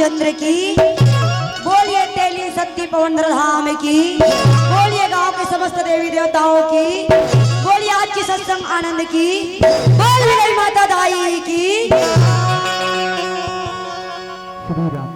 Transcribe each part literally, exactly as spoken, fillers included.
चंद्र की, बोलिए तेली शक्ति पवन धाम की, बोलिए गांव के समस्त देवी देवताओं की, बोलिए आज की सत्संग आनंद की, बोलिए गई माता दाई की। श्री राम।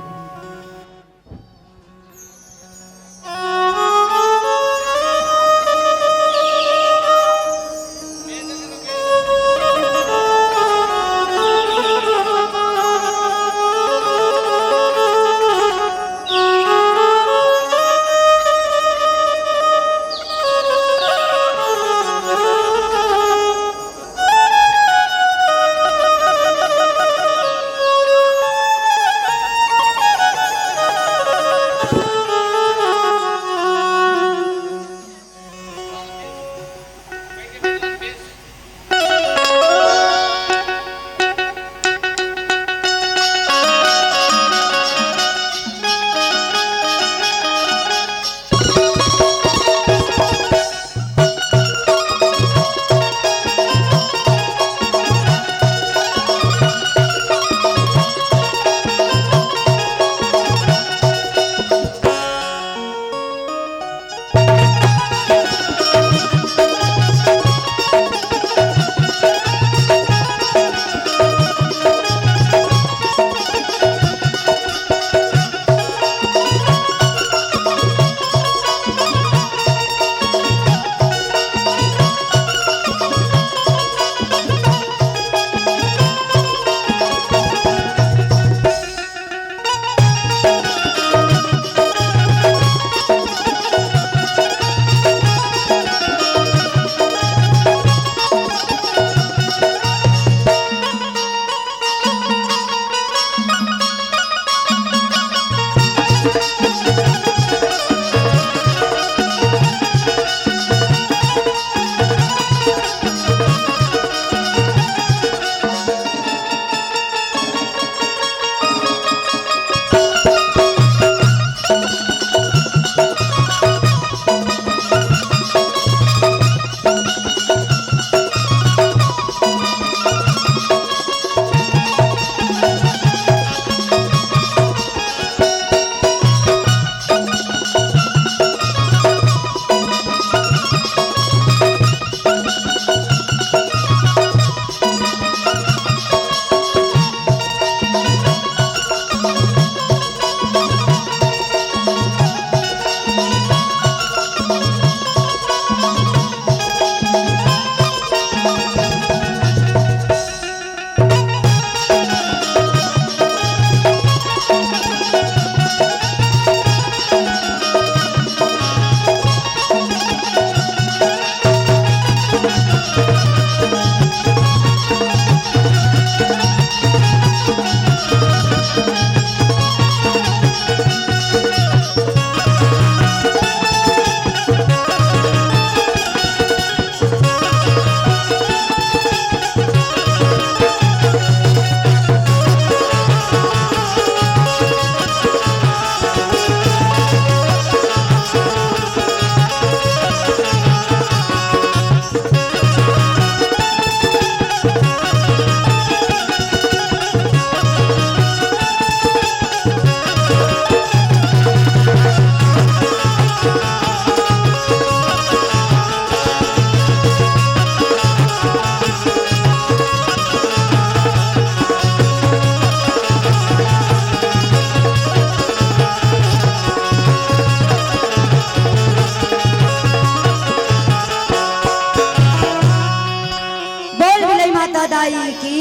बोल बिलाई माता दाई की।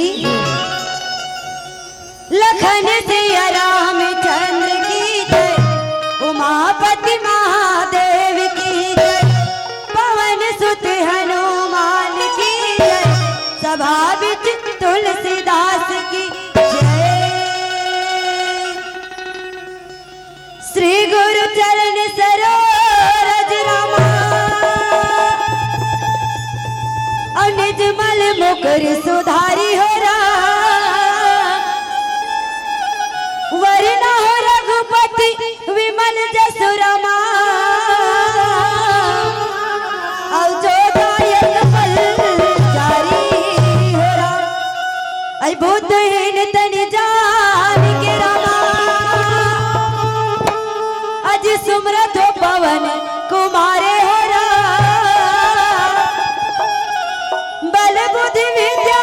लखन सिया रामचंद्र की जय, उमापति महादेव की जय, पवन सुत हनुमान की जय, सभा बिच तुलसीदास की जय। श्री गुरु चरण सरोज रामा, अउ निज मल मुकुर सुधारी हो राम। वरना हो रघुपति विमल जसु रामा, अउ जो दायक फल चारी हो राम। अइ भूतहीन तन जान के रामा, कुमारे हो राम। बल बुद्धि विद्या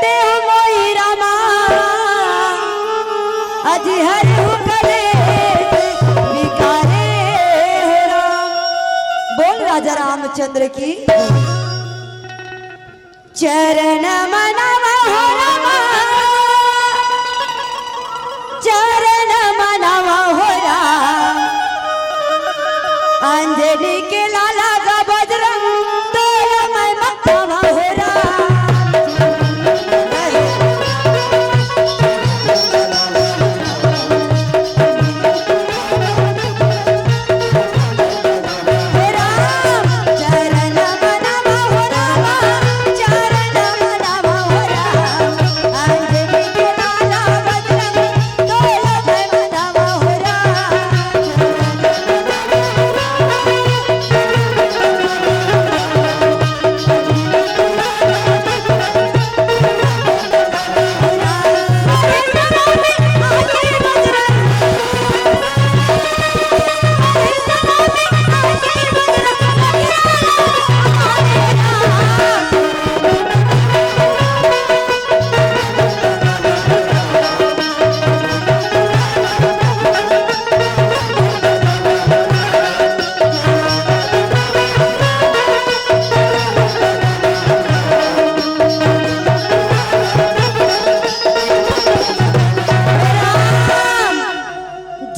देहु मोहि रामा, अति हरहु कलेस विकारे हो राम। बोल राजा रामचंद्र की। चरण मनवा हो रामा, चरण मनवा हो राम। अंजनी के लाला का बजरंग, तोरा मैं मथवा हो राम।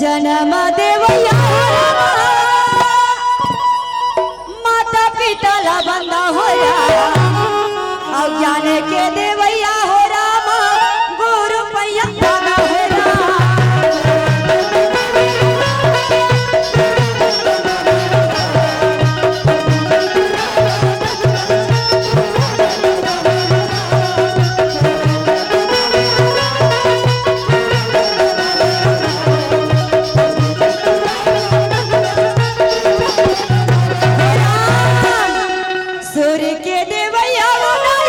जनम देवैया हो रामा, माता पिता ला बंदा हो राम। अउ ज्ञान के देवैया हो रामा, गुरु पैया बंदा हो राम। सूर्य के देवैया हो राम,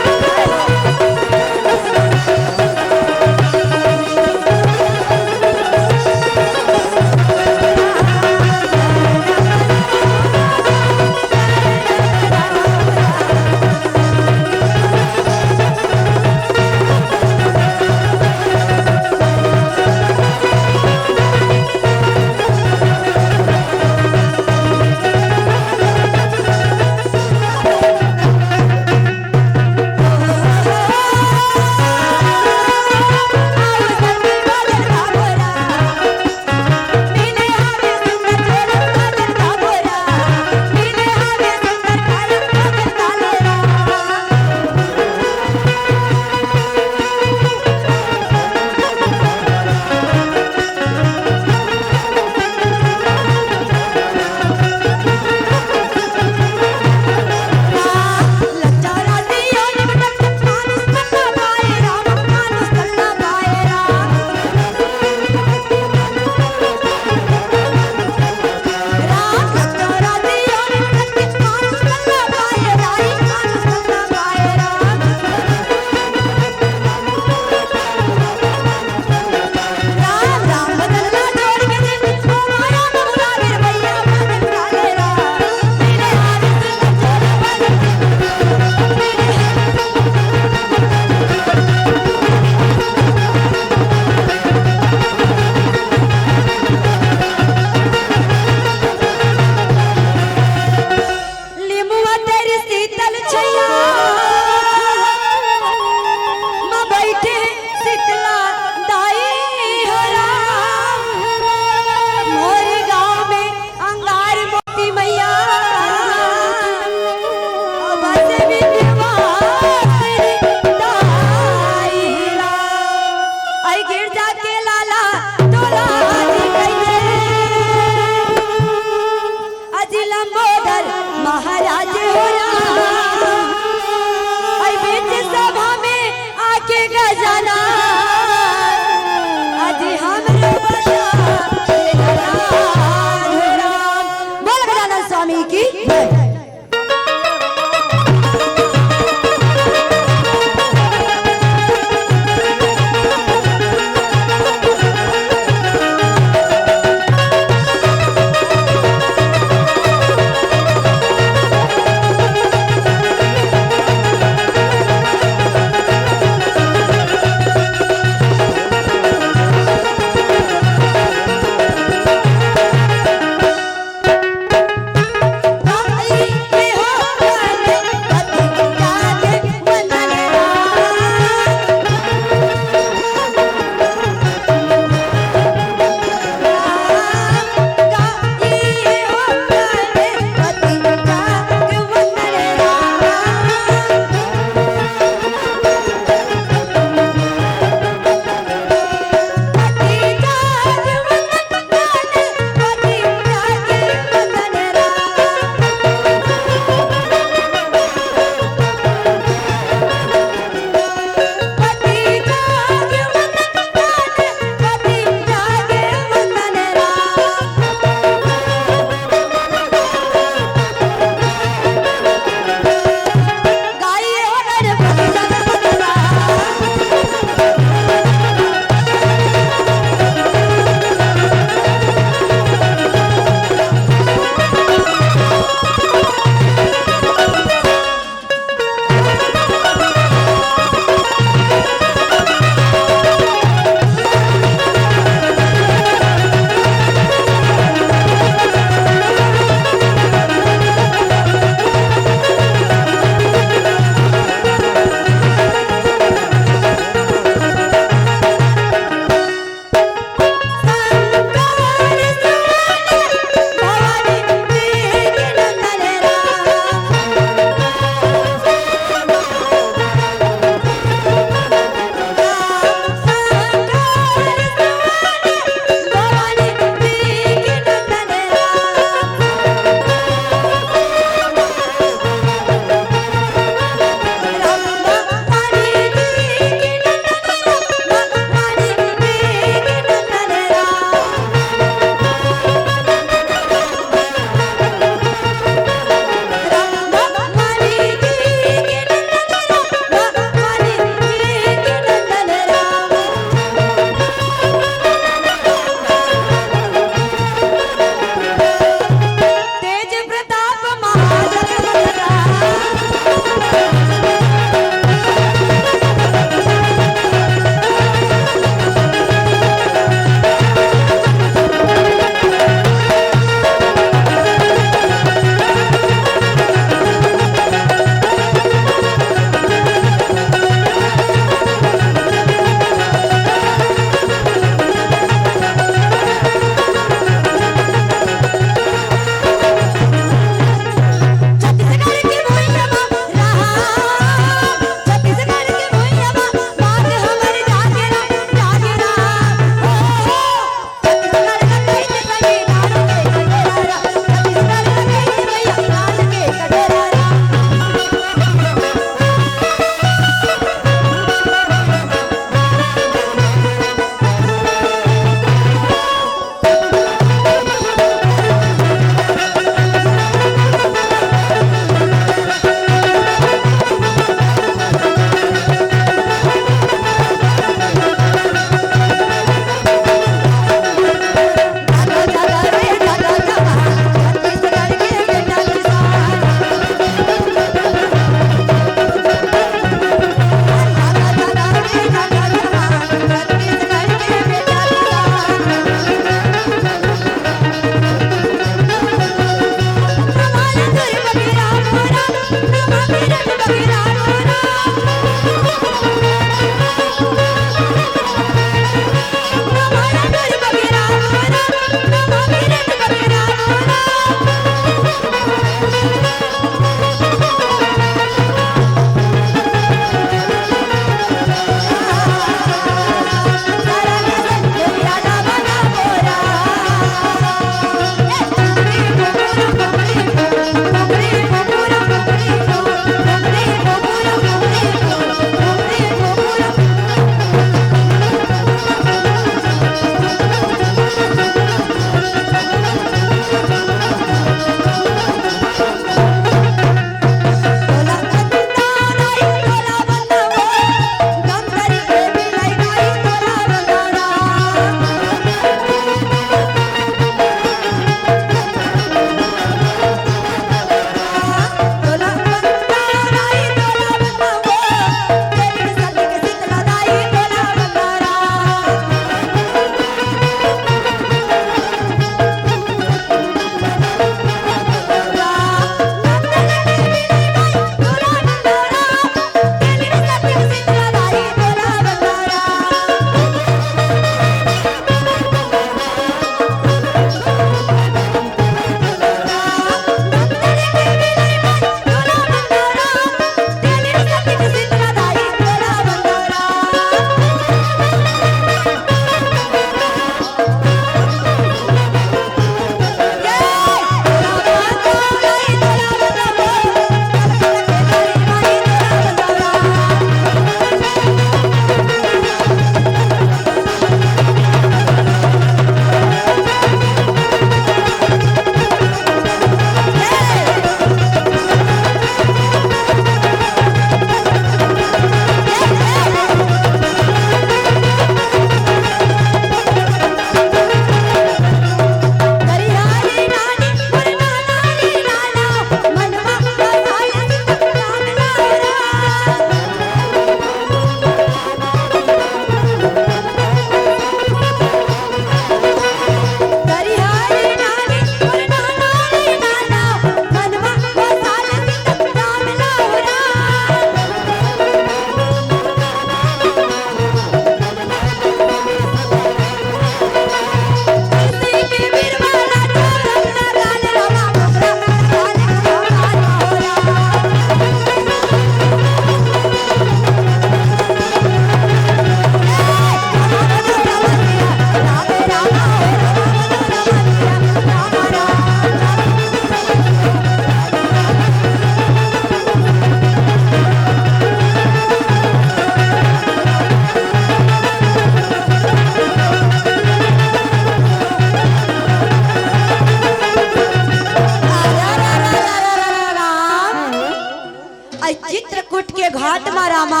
घाट मा रामा,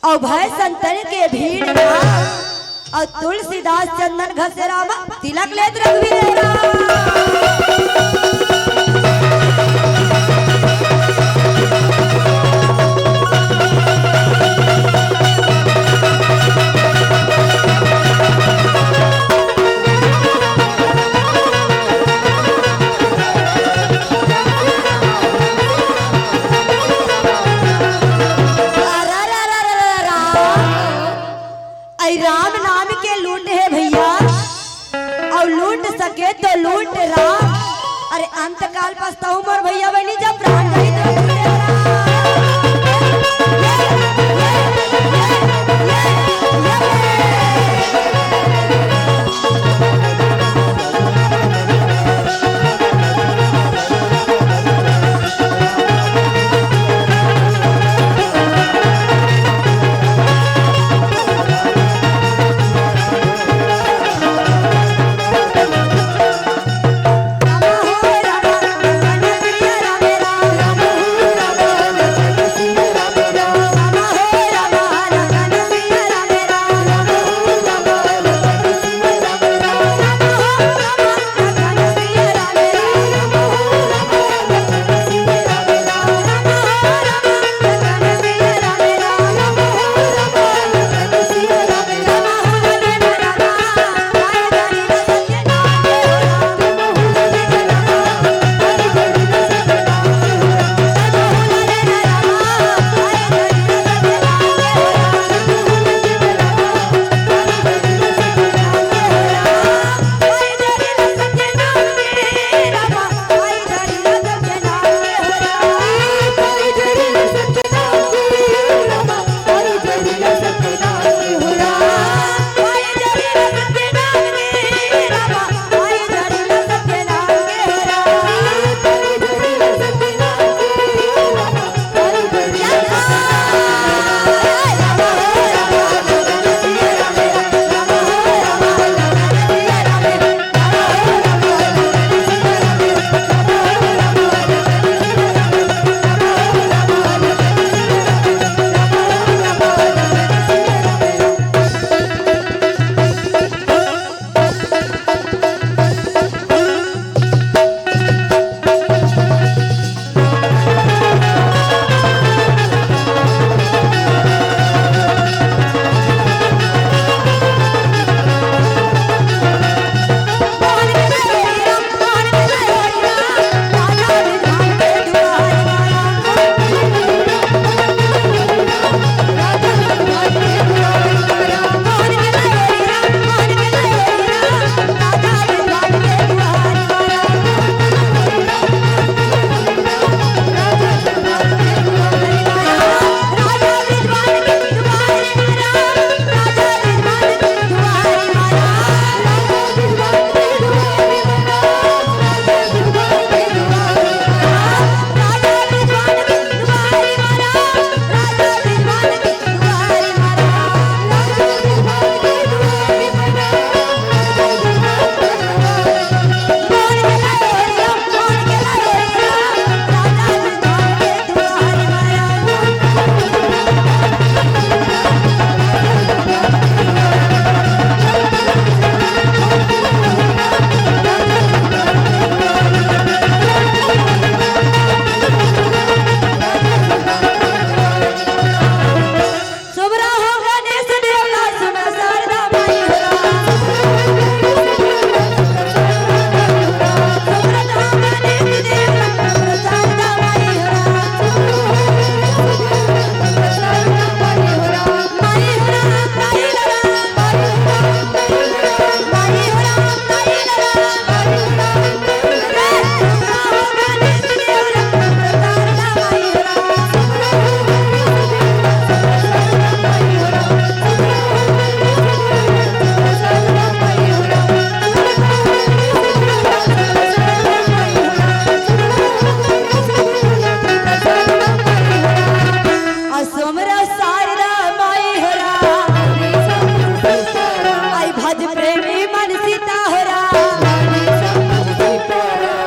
अउ भय संतन के भीड़ मा, अउ तुलसीदास चंदन घसे रामा, तिलक लेत रघुवीर राम। अरे, अरे, अरे, अरे, अरे, राम। अई राम नाम के लूट हे भइया, अउ लूट सके तो लूट राम। अरे अंतकाल पछताहू मोर भइया बहिनी, जब प्राण जाही तो लूट राम। अउ सोमरा सारदा माई हो रा। अई भज प्रेमी मन सीता हो रा।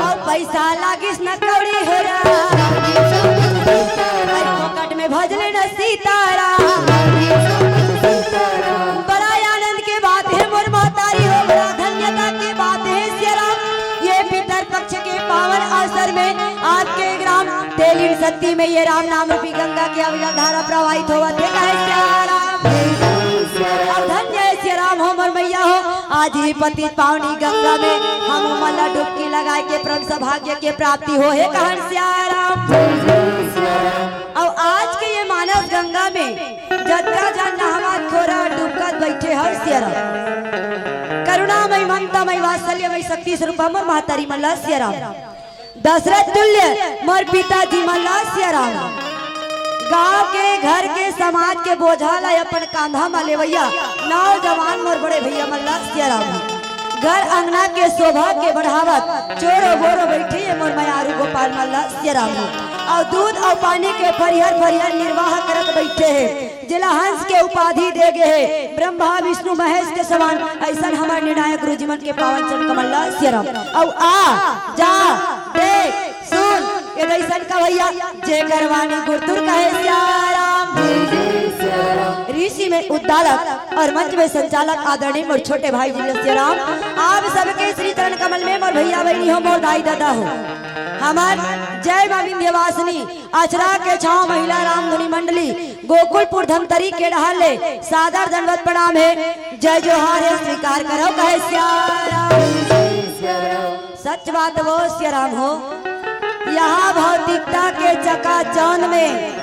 अउ पैसा लागिस न कौड़ी हो रा। अई फोकट में पक्ष के पावन अवसर में आपके ग्राम तेलिन सत्ती में ये राम नाम रूपी गंगा के अविरल धारा प्रवाहित होवत हे। कहे सिया राम। अब धन्य हे सिया राम हो मोर मैया हो, आज ही पतित पावनी गंगा में हम मन ला डुबकी लगाए के परम सौभाग्य के प्राप्ति होहे। कहन सिया राम। अउ आज के ये मानस गंगा में जतका झन नहावत खोरत डुबकत बइठे हव सिया राम। करुणामय ममतामय वात्सल्यमय शक्ति स्वरूपा मोर महतारी मन ला सिया राम। दशरथ तुल्य मोर पिताजी मन ला सिया राम। गांव के, घर के, समाज के बोझा ला अपन कांधा म लेवइया नौजवान मोर बड़े भैया मन ला सिया राम। घर अंगना के शोभा के बढ़ावत चोरो बोरो बइठे ये मोर मयारू गोपाल मन ला सिया राम। अउ दूध अउ पानी के फरिहर फरिहर निर्वाह करत बइठे हे, जेला हंस के उपाधि दे गे हे, ब्रह्मा विष्णु महेश के समान। अइसन हमर निर्णायक गुरु जी मन के पावन चरण कमल ला सिया राम। अउ आ, जा, देख, सुन, ये दइसन का भैया, जेकर वाणी गुरतुर कहे सिया राम। ऋषि में उद्दालक अउ मंच में संचालक आदरणीय मोर छोटे भाई जी सिया राम, आप सबके श्री चरण कमल में मोर भैया बहिनी हो, मोर दाई ददा हो, हमर जय माँ विंध्यवासिनी अचरा के छांव महिला रामधुनी मंडली गोकुलपुर धमतरी के डहार ले सादर दंडवत प्रणाम हे। जय जोहार हे, स्वीकार करव कहे सिया राम। सच बात वो सिया राम हो, यहाँ भौतिकता के चकाचौंध में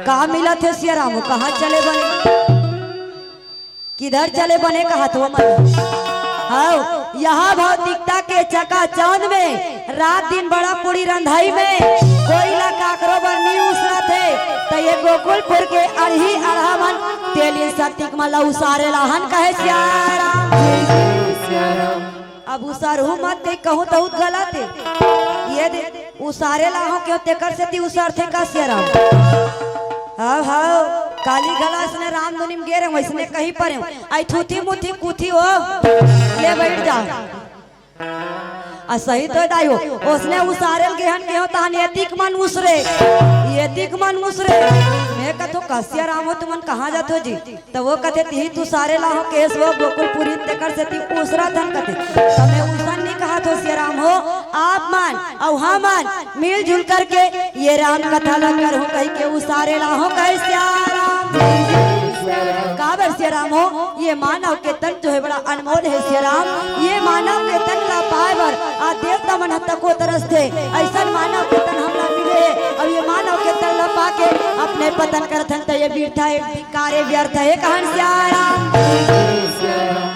का मिलत हे सिया राम हो, कहाँ चले बने? किधर चले बने कहत हो मन? हव, यहाँ भौतिकता के चकाचौंध में रात दिन बड़ा पूड़ी रंधई में कोई ला काकरो बर नी उसरत हे, त ये गोकुलपुर के अड़ही अड़हा मन तेली सतिक मन ला उसारे लाहन कहे सिया राम। अब उसरहू मत कही कहूँ तहूँ गलत हे। ये दे, उसारे लाहो क्यों तेकर सेती उसरथे का सिया राम? हव, हव, काली घला अइसने रामधुनी म गे रहेंव, अइसने कही परेंव, आई थूथी मुथी कुथी हो, ले बइठ जाव। आ सही तो दाई हो, ओसने उसारे ल गेहन केहो तहन एतिक मन उसरे, एतिक मन उसरे। मैं कथों का सिया राम हो तुमन कहाँ जाथो जी? त वो कथे, "तिही त उसारे लाहो केहेस वो गोकुलपुरी, तेकर सेती उसरत हन," कथे। त मैं उसन नी कहत हों सिया राम हो, आप मन अउ हमन मिलजुल करके ये राम कथा ला करहूँ कहिके उसारे लाहो कहे सिया राम। काबर सिया राम हो, ये मानव के तन जो हे बड़ा अनमोल हे सिया राम। ये मानव के तन ला पाए बर आ देवता मन ह तको तरसथे, अइसन मानव के तन हमला मिले हे। अउ ये मानव के तन ला पाके अपने पतन करथन त ये बिरथा हे। कार्य व्यर्थ हे कहन सिया राम।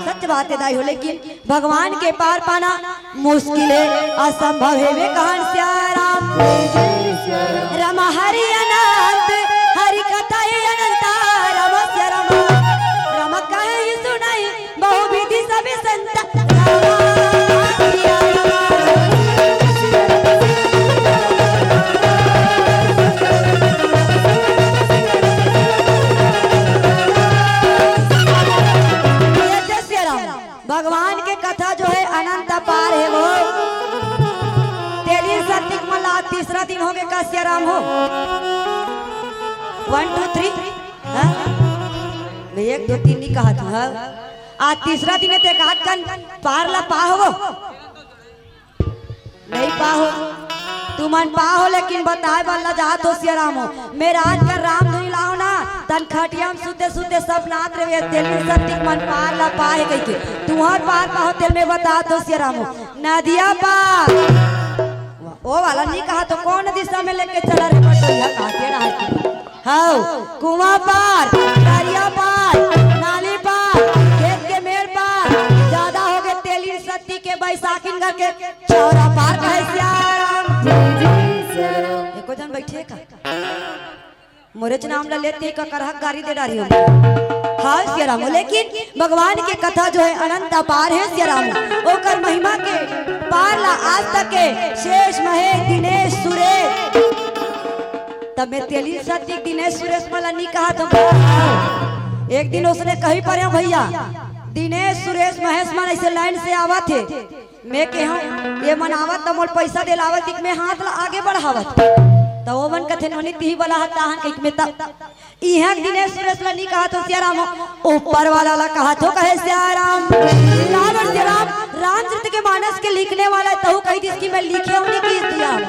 सच बात हे दाई हो, लेकिन भगवान के पार पाना मुश्किल हे, असंभव हे वे कहन सिया राम। रम हरि अनंत, हरि कथा हे अनंता, रम सिया रम। रम कहि सुनहि बहुविधि सब संत। रम सिया रम। ये जय सिया राम। भगवान के कथा जो हे अनंत अपार हे वो। तेली सतिक मन ला तीसरा दिन होगे का सिया राम हो? One, two, three। हाँ? मैं एक, दो, तीन नी कहत हों, हाँ? आज तीसरा दिन हे त एकाध कन पार ला पाहो वो। नइ पाहो। तुमन पाहो, लेकिन बताए बर लजात हों सिया राम हो। मैं रात कर रामधुनी लाहों ना, तहन खटिया म सुते सुते सपनात रहे, तेली सतिक मन पार ला पाए कहिके। तुंहर पार पाहो तेला मैं बतात हों सिया राम हो। नदिया पार। ओ वाला नी कहत हों, कोन दिशा में लेके चला रे पटोहिया, कहा के रहा है? हव, कुआं पार, दरिया पार, नाली पार, खेत के मेड़ पार, जादा होगे तेली सती के बैसाखी नगर के चौरा पार कहे सिया राम। एको झन बइठे का? मोरेच नाम ला लेते ही ककरहा गारी दे डारी हो। हाँ सिया राम, लेकिन भगवान के कथा जो हे अनंत अपार हे सिया राम। ओकर महिमा के पार ला आज तक के शेष महेश दिनेश सुरेश। तब मैं तेली सती दिनेश सुरेश मन ला नी कहत हों। एक दिन ओसने कही परेंव भैया, दिनेश सुरेश महेश मन अइसे line से आवत हे। मैं केहेंव, ये मन आवत त मोला पइसा दे ल आवत हे कि मैं हाथ ला आगे बढ़ावत। त ओ मन कथे, "नोनी तिही बलाहत ताहन," कहिके मैं त इहाँ दिनेश सुरेश ला नी कहत हों सिया राम हो, ऊपर वाला ला कहत हों कहे सिया राम। काबर सिया राम, रामचरित के मानस के लिखने वाला तहु कहि दिस कि मैं लिखे हूँ नहीं कि दिया हूँ।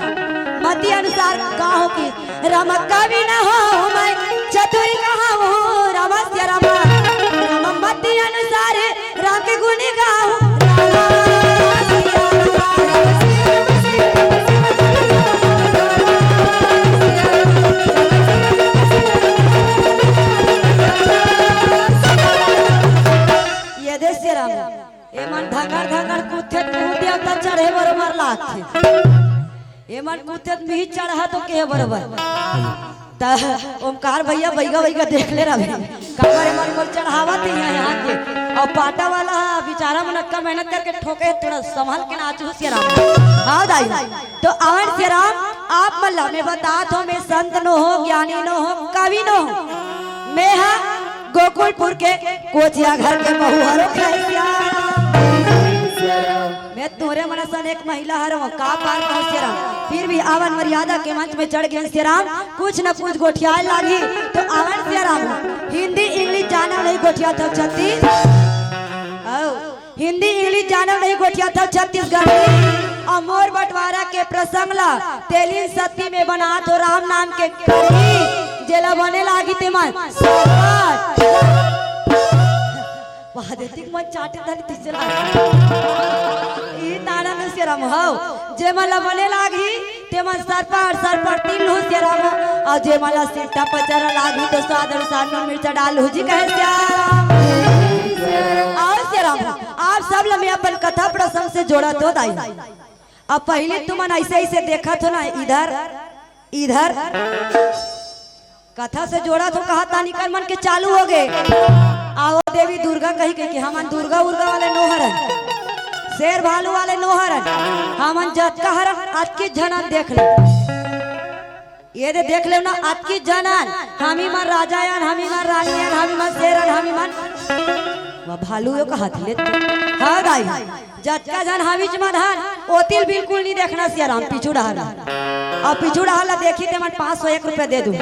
मति अनुसार गाहूँ कि राम कवि न होहूँ मैं, चतुर कहाहूँ राम से राम। राम मति अनुसार राम के गुण गाहूँ। ये दे सिया राम। एमन धंगड़ धंगड़ कूदथे त देवता चढ़े बरोबर लागथे। एमन कूदथे त मिही चढ़ा तो के बरोबर। त ओमकार भैया बइगा बइगा देख ले रहे। काबर एमन मोर चढ़ावत हे यहाँ, यहाँ के। अउ पाटा वाला ह, बेचारा मन अतका मेहनत करके ठोके, थोड़ा संभल के नाचहू सिया राम। हाँ दाई। तो आवन सिया राम, आप मन ला मैं बतात हों, मैं संत नोहूँ, ज्ञानी नोहूँ, कवि नोहूँ। मैं हा गोकुलपुर के कोचिया घर के बहू हरों कहे सिया राम। मैं तोरे मन असन एक महिला हरों, का पार कहों सिया राम। फिर भी आवन मर्यादा के मंच में चढ़ गेन सिया राम, कुछ न कुछ गोठियाए लागही। तो आवन सिया राम, हिंदी इंग्लिश जानव नहीं गोठियाथव छत्तीस। आओ। हिंदी इंग्लिश जानव नहीं गोठियाथव छत्तीसगढ़ी। अउ मोर बंटवारा के प्रसंग ला तेलिन सत्ती में बनात हों राम नाम के कहानी। जेला बने लागही तेमन सरपट। वाह, देतिक मन चाटे धरी तीसरा। ई ताना में सिया राम हव। जेमन ला बने लागही तेमन सरपट, सरपट तीन लूहू सिया राम। अउ जेमन ला सिट्टा पचरा लागही तो स्वाद अनुसार नून मिर्चा डालहू जी कहे सिया राम। अउ सिया राम, आप सब ला मैं अपन कथा प्रसंग से जोड़त हों दाई। अब पहिले तुमन अइसे अइसे देखत हो ना, इधर, इधर। कथा से जोड़त हों, कहा तानी कर मन के चालू होगे। आओ देवी दुर्गा कहि के कि हमन दुर्गा उर्गा वाले नो हरन, शेर भालू वाले नो हरन, हमन जतका हरन अतकी झन अन देख ले। ये दे देख लेव ना, अतकी झन अन, हमी मन राजा अन, हमी मन रानी अन, हमी मन शेर अन, हमी मन, वाह, भालू यो कहाथे ले तो। हाँ दाई, जतका झन हमीच मन हन, ओती ल बिल्कुल नहीं देखना सिया राम, पीछू डहर ला। अउ पीछू डहर ला देखही तेमन पाँच सौ एक रुपया दे दूँ।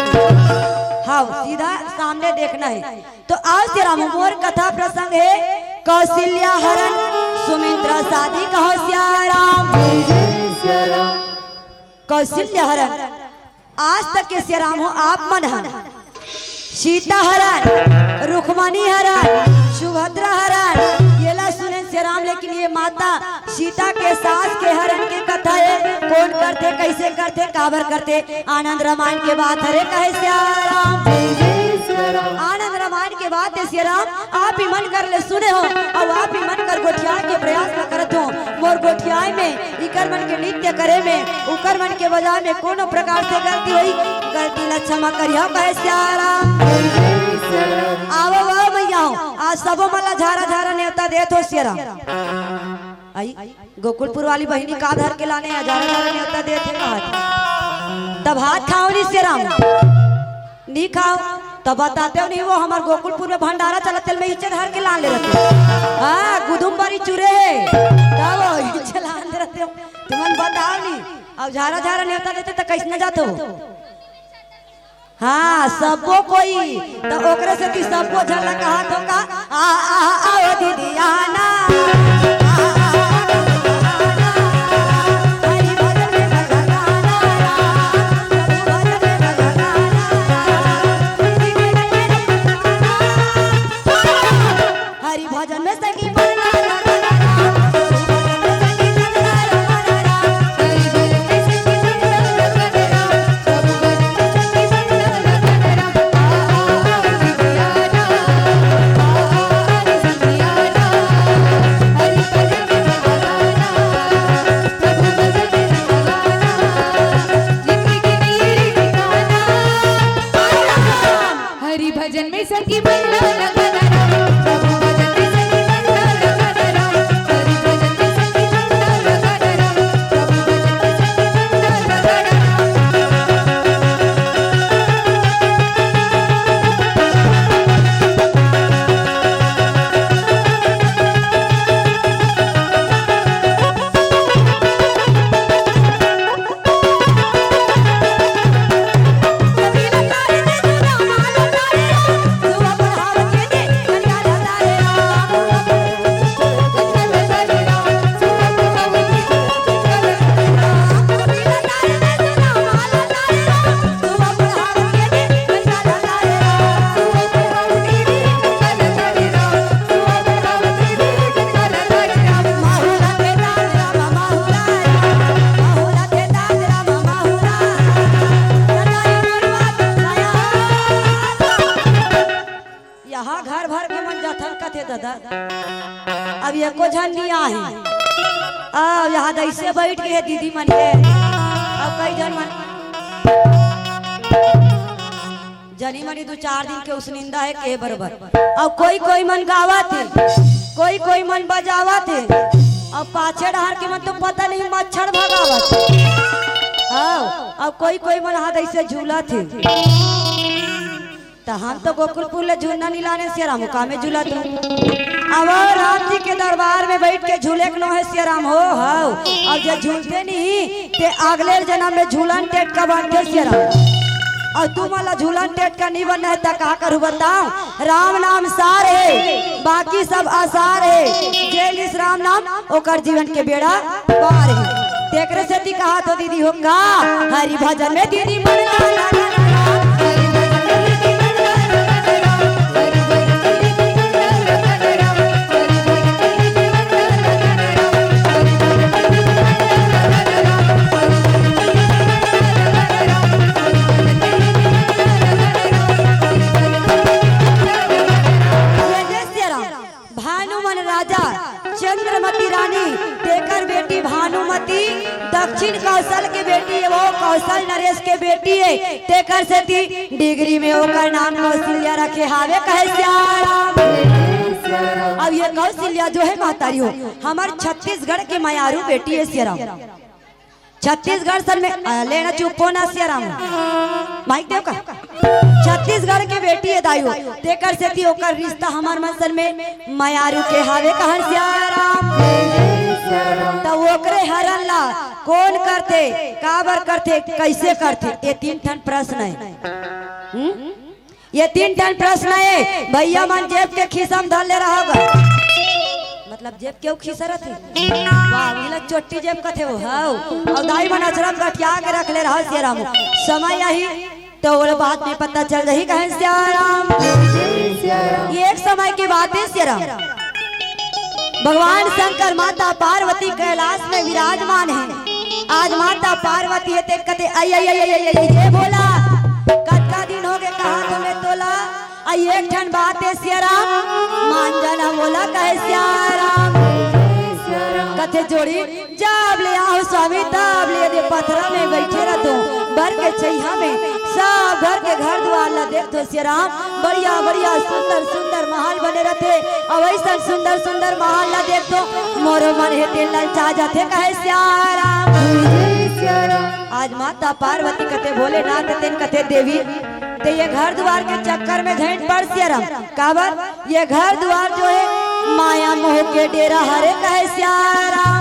हाँ, सीधा सामने देखना हे। तो आओ सिया राम, मोर कथा प्रसंग हे कौशल्या हरन सुमित्रा शादी कहो सिया राम। कौशल्या हरन, आज तक के सिया राम हो आप मन हन, सीता हरन, रुक्मणी हरन, सुभद्रा हरन, येला सुनेन सिया राम, लेकिन ये माता सीता के सास के हरन के कथा हे, कोन करथे, कइसे करथे, काबर करथे, आनंद रामायण के बात हरे कहे सिया राम। आनंद रामायण के बात हे सिया राम, आप ही मन कर ले सुने हो, अउ आप ही मन कर गोठियाए के प्रयास न करत हो। मोर गोठियाए में, इकर मन के नृत्य करे में, उकर मन के बजाए में कोनो प्रकार से गलती होही, गलती ला क्षमा करिहा कहे सिया राम। आवो, आवो मैया हो, आज सबो मन ला झारा झारा नेवता देत हो सिया राम। आई, गोकुलपुर वाली बहिनी का धर के लाने हे, झारा झारा नेवता देत हे कहत। तब भात खाव नहीं सिया राम। नहीं खाव, तब बतातेव नहीं, वो हमर गोकुलपुर में भंडारा चलत हे, मैं इच्चे धर के लान ले रहतेव। हाँ, गुदुम बरी चुरे हे, तब वो इच्चे लान ले रहतेव। तुमन बताव नहीं, अब झारा झारा नेवता देते त कइसने जात हो? हाँ, सबो कोई, त ओकरे सेती सबो झन ला कहत हो का, आ, आ, आ, आओ दीदी आना। हरि भजन में सखी झन नहीं आहे। अब यहाँ ऐसे बैठ गए दीदी मन के। अब कई झन मन जनी मनी दू चार दिन के उसनिंदा हे के बरोबर। अब कोई कोई मन गावत हे, कोई कोई मन बजावत हे, अब पाछे डहर के मन तो पता नहीं मच्छर भगावत हे। हाँ, अब कोई कोई मन हाथ ऐसे झूलत हे। त हम तो गोकुलपुर ले झूलना नहीं लाने, सियाराम का में झूलत हूँ। अब राम जी के दरबार में बैठ के झूले के नो हे सियाराम हो, हव। अब जे झूलते नहीं, ते अगले जन्म में झूलन टेटका बनथे सियाराम। अउ तुमन ला झूलन टेटका नहीं बनना हे त का करू बताओ? राम नाम सार हे, बाकी सब आसार हे। जे लिस राम नाम ओकर जीवन के बेड़ा पार हे। तेकरे सेती कहा तो दीदी हो का, हरि भजन में दीदी मन लागा। भानुमन राजा, चंद्रमती रानी, तेकर बेटी भानुमती, दक्षिण कौशल के बेटी हे, वो कौशल नरेश के बेटी हे, तेकर सेती डिग्री में ओकर नाम कौशल्या रखे हावे, कहे सियाराम। अब ये कौशल्या जो हे महतारी हो, हमर छत्तीसगढ़ के मयारू बेटी हे सियाराम। छत्तीसगढ़ सन में, आ, लेना चुप हो ना सियाराम। माइक देव का? छत्तीसगढ़ के बेटी हे दाई हो, तेकर सेती ओकर रिश्ता हमर मन सन में मयारू के हावे कहन सियाराम। त ओकरे हरन ला कोन करथे, काबर करथे, कइसे करथे, ये तीन ठन प्रश्न हे। हम्म? ये तीन ठन प्रश्न हे, भइया मन जेब के खीसा म धर ले रहा होगा। मतलब जेब के ऊ खीसा रथे। वाह, मिला चोट्टी जेब कथे वो, हव। अउ दाई मन अचरा म गठिया के रख ले रहा सियाराम। समय आही त ओला बाद में पता चल जाही, कहे सियाराम। ये एक समय के बात हे सियाराम। भगवान शंकर माता पार्वती कैलाश में विराजमान हे। आज माता पार्वती हे ते कथे, "आई, आई, आई, आई, आई, आई, ये भोला, कतका दिन होगे कहात हों मैं तोला, आई एक ठन बात हे सियाराम, मान जाना मोला," कहे सियाराम। कथे, "जोड़ी जब ले आहूं स्वामी, तब ले दे पथरा में बइठे रथों, बर के छइहां में सब घर के घर दुवार ला देखथों सियाराम, बढ़िया बढ़िया सुंदर सुंदर महल बने रथे, अउ अइसन सुंदर सुंदर महल ला देखथों, मोरो मन हे तेन ललचा जाथे," कहे सियाराम। आज माता पार्वती कथे भोलेनाथ, तेन कथे देवी, ते ये घर दुवार के चक्कर में झन पड़ सियाराम, काबर ये घर दुवार जो हे, माया मोह के डेरा हरे, कहे सियाराम।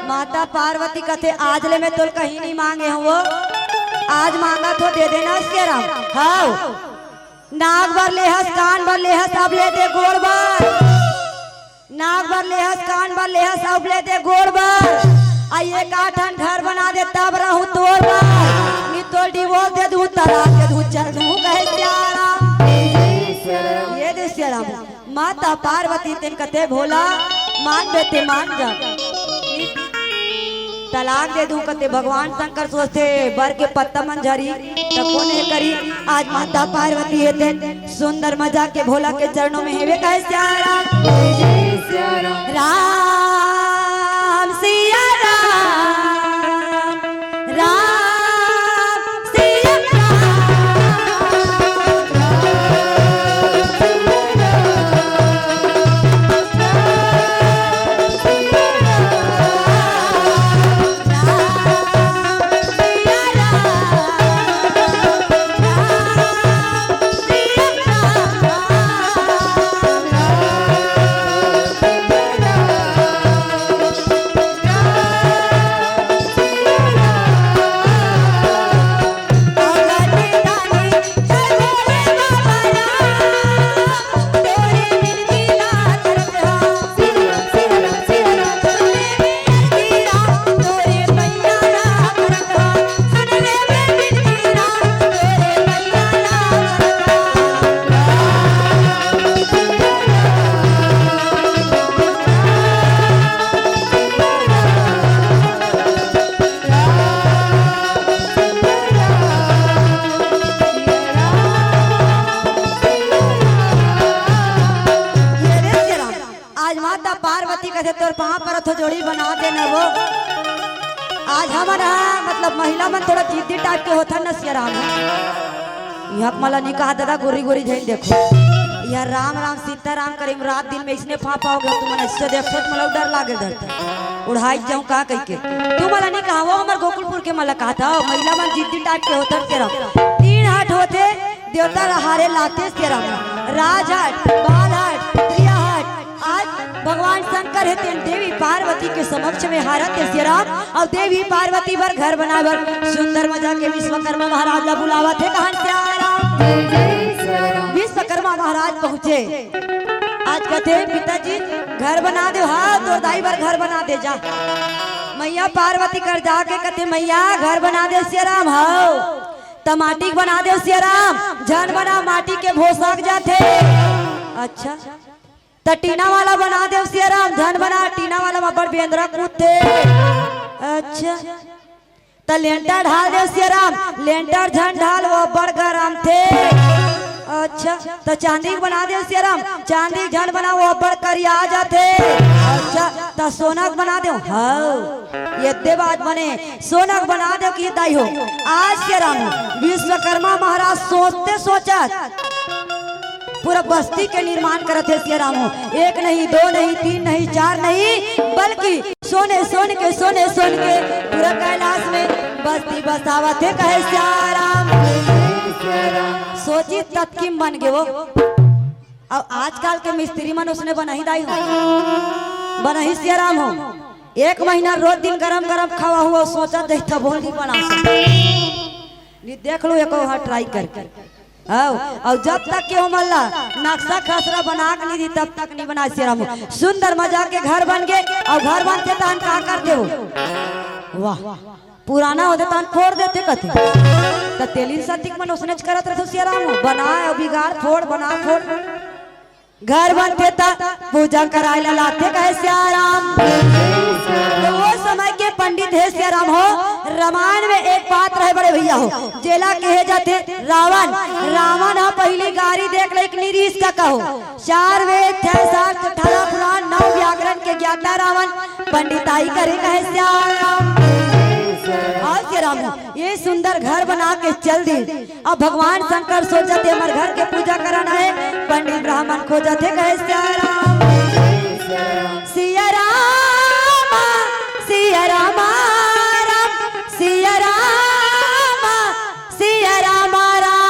माता पार्वती कथे, "आज ले मैं तोल कहीं नहीं मांगे हों वो, आज मांगत हों दे देना सियाराम।" हव, नाक बर लेहस, कान बर लेहस, अब ले दे गोड़ बर। नाक बर लेहस, कान बर लेहस, अब ले दे गोड़ बर। आ ये का ठन घर बना दे तब रहूं तोर बर। नी तोल divorce दे दूं, तलाक दे दूं, चल दूं, कहे सियाराम। ये दे सियाराम। माता पार्वती तेन कथे भोला, मान बे ते मान जा। तलाक दे दूं कथे भगवान शंकर सोचथे, बर के पत्ता मन झरी, त कोन हे करी? आज माता पार्वती हे तेन सुंदर मजा के भोला के चरणों में हेवे, कहे सियाराम। राम सिया राम, राम सिया राम। बना देना वो। आज हमन ह, मतलब, महिला मन थोड़ा जिद्दी टाइप के होथन न सियाराम। इहाँ के मला नहीं कहा दादा, गोरी गोरी झन देखो। यह राम राम सीता राम करे में रात दिन में इसने फांफा हो गया। तुमन ऐसे देखो तो मला डर लागे, डर उड़ाई जाऊं का कह के। तू मला नहीं कहा, वो हमर गोकुलपुर के मला कहा था, महिला मन जिद्दी टाइप के होथन सियाराम। तीन हाट होथे, देवता ल हारे लाथे सियाराम। राजहाट, बालहाट, त्रियाहाट। आज भगवान शंकर हे तेन देवी पार्वती के समक्ष में हारत हे सियाराम। अउ देवी पार्वती बर घर बनाए बर सुंदर मजा के विश्वकर्मा महाराज ला बुलावत हे। कहान सियाराम। विश्वकर्मा महाराज पहुंचे। आज कथे, "पिताजी, घर बना दे, हाँ, तोर दाई बर घर बना दे जा।" मैया पार्वती कर जाके कथे, "मैया, घर बना दे सियाराम, हाँ।" त माटी के बना देव सियाराम, झन बना, माटी के भोसक जाथे। अच्छा, त टीना वाला बना देव सियाराम, झन बना, टीना वाला म अब्बड़ बेंदरा कूदथे। अच्छा, त लेंटर ढाल देव सियाराम, लेंटर झन ढाल, वो अब्बड़ गरमथे। अच्छा, त चांदी के बना देव सियाराम, चांदी झन बना, वो अब्बड़ करिया जाथे। अच्छा, त सोना के बना देव, हव, ये दे बात बने। सोना के बना देव कि दाई हो। आज सियाराम हो, विश्वकर्मा महाराज सोचते सोचत पूरा बस्ती के निर्माण करत हे सियाराम हो। एक नहीं, दो नहीं, तीन नहीं, चार नहीं, बल्कि सोने सोन के, सोने सोन के पूरा कैलाश में बस्ती बसावत हे, कहे सियाराम। सोची ततकी मन गे वो। अब आजकल के मिस्त्री मन उसने बनाही दाई हो, बनाही सियाराम हो। एक महीना रोज दिन गरम गरम खावा हुआ, सोचा दे तब होली बना सके। नहीं देख लो एको हाथ ट्राई करके। आओ, और जब तक के हो मल्ला नक्शा खसरा बना के नहीं दी, तब तक नहीं बना सियाराम हो। सुंदर मजा के घर बन गए, और घर बनते तहन का करते हो? वाह, पुराना होथे तहन फोड़ देथे कथे। त तेलिन सतिक मन ओसनेच करत रथे सियाराम हो, बना अउ बिगाड़, फोड़, बना, फोड़। घर बनथे त पूजा कराए ला लाथे कहे सियाराम। त वो समय के पंडित हे सियाराम हो, रामायण में एक बात रहे बड़े भैया हो, जेला कहे जाथे रावण। रावण ह पहिली गारी देख ले एक निरीस का कहो। चार वेद, छह शास्त्र, अठारह पुराण, नौ व्याकरण के ज्ञाता रावण, पंडिताई करे कहे सियाराम। और सियाराम, ये सुंदर घर बना के चल दी। अब भगवान शंकर सोचत हे, हमर घर के पूजा कराना हे, पंडित ब्राह्मण खोजत हे कहे सियाराम। सियाराम, सियाराम, राम, सियाराम, सियाराम राम।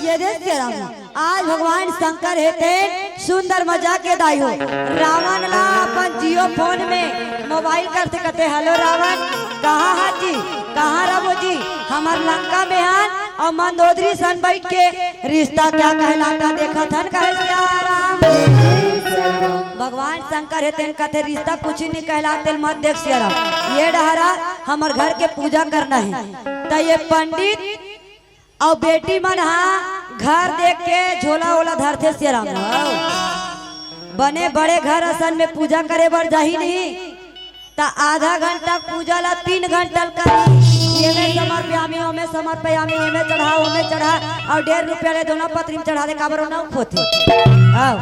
ये देख के राम, आज भगवान शंकर हे तेन सुंदर मजा के दाई हो। रावण ला अपन जियो फोन में मोबाइल करथे, कथे, "हेलो रावण, कहाँ हा जी, कहाँ रहो जी? हमर लंका में हन और मंदोदरी सन बैठ के रिश्ता क्या कहलाता देखत हन," कहे सियाराम। भगवान शंकर हे तेन कथे रिश्ता कुछ नहीं कहला, तेल मत देख सियाराम। ये डहरा हमर घर के पूजा करना हे। त ये पंडित अउ बेटी मन हा घर देख के झोला ओला धरथे सियाराम। हव। बने बड़े घर असन में पूजा करे बर जाही नहीं, त आधा घंटा पूजा ला तीन घंटा ल कर, एमे समर्पयामी, ओमे समर्पयामी, एमे चढ़ा, ओमे चढ़ा, अउ डेढ़ रुपया ले दोनों पतरी में चढ़ा दे, काबर ओना होथे। हव।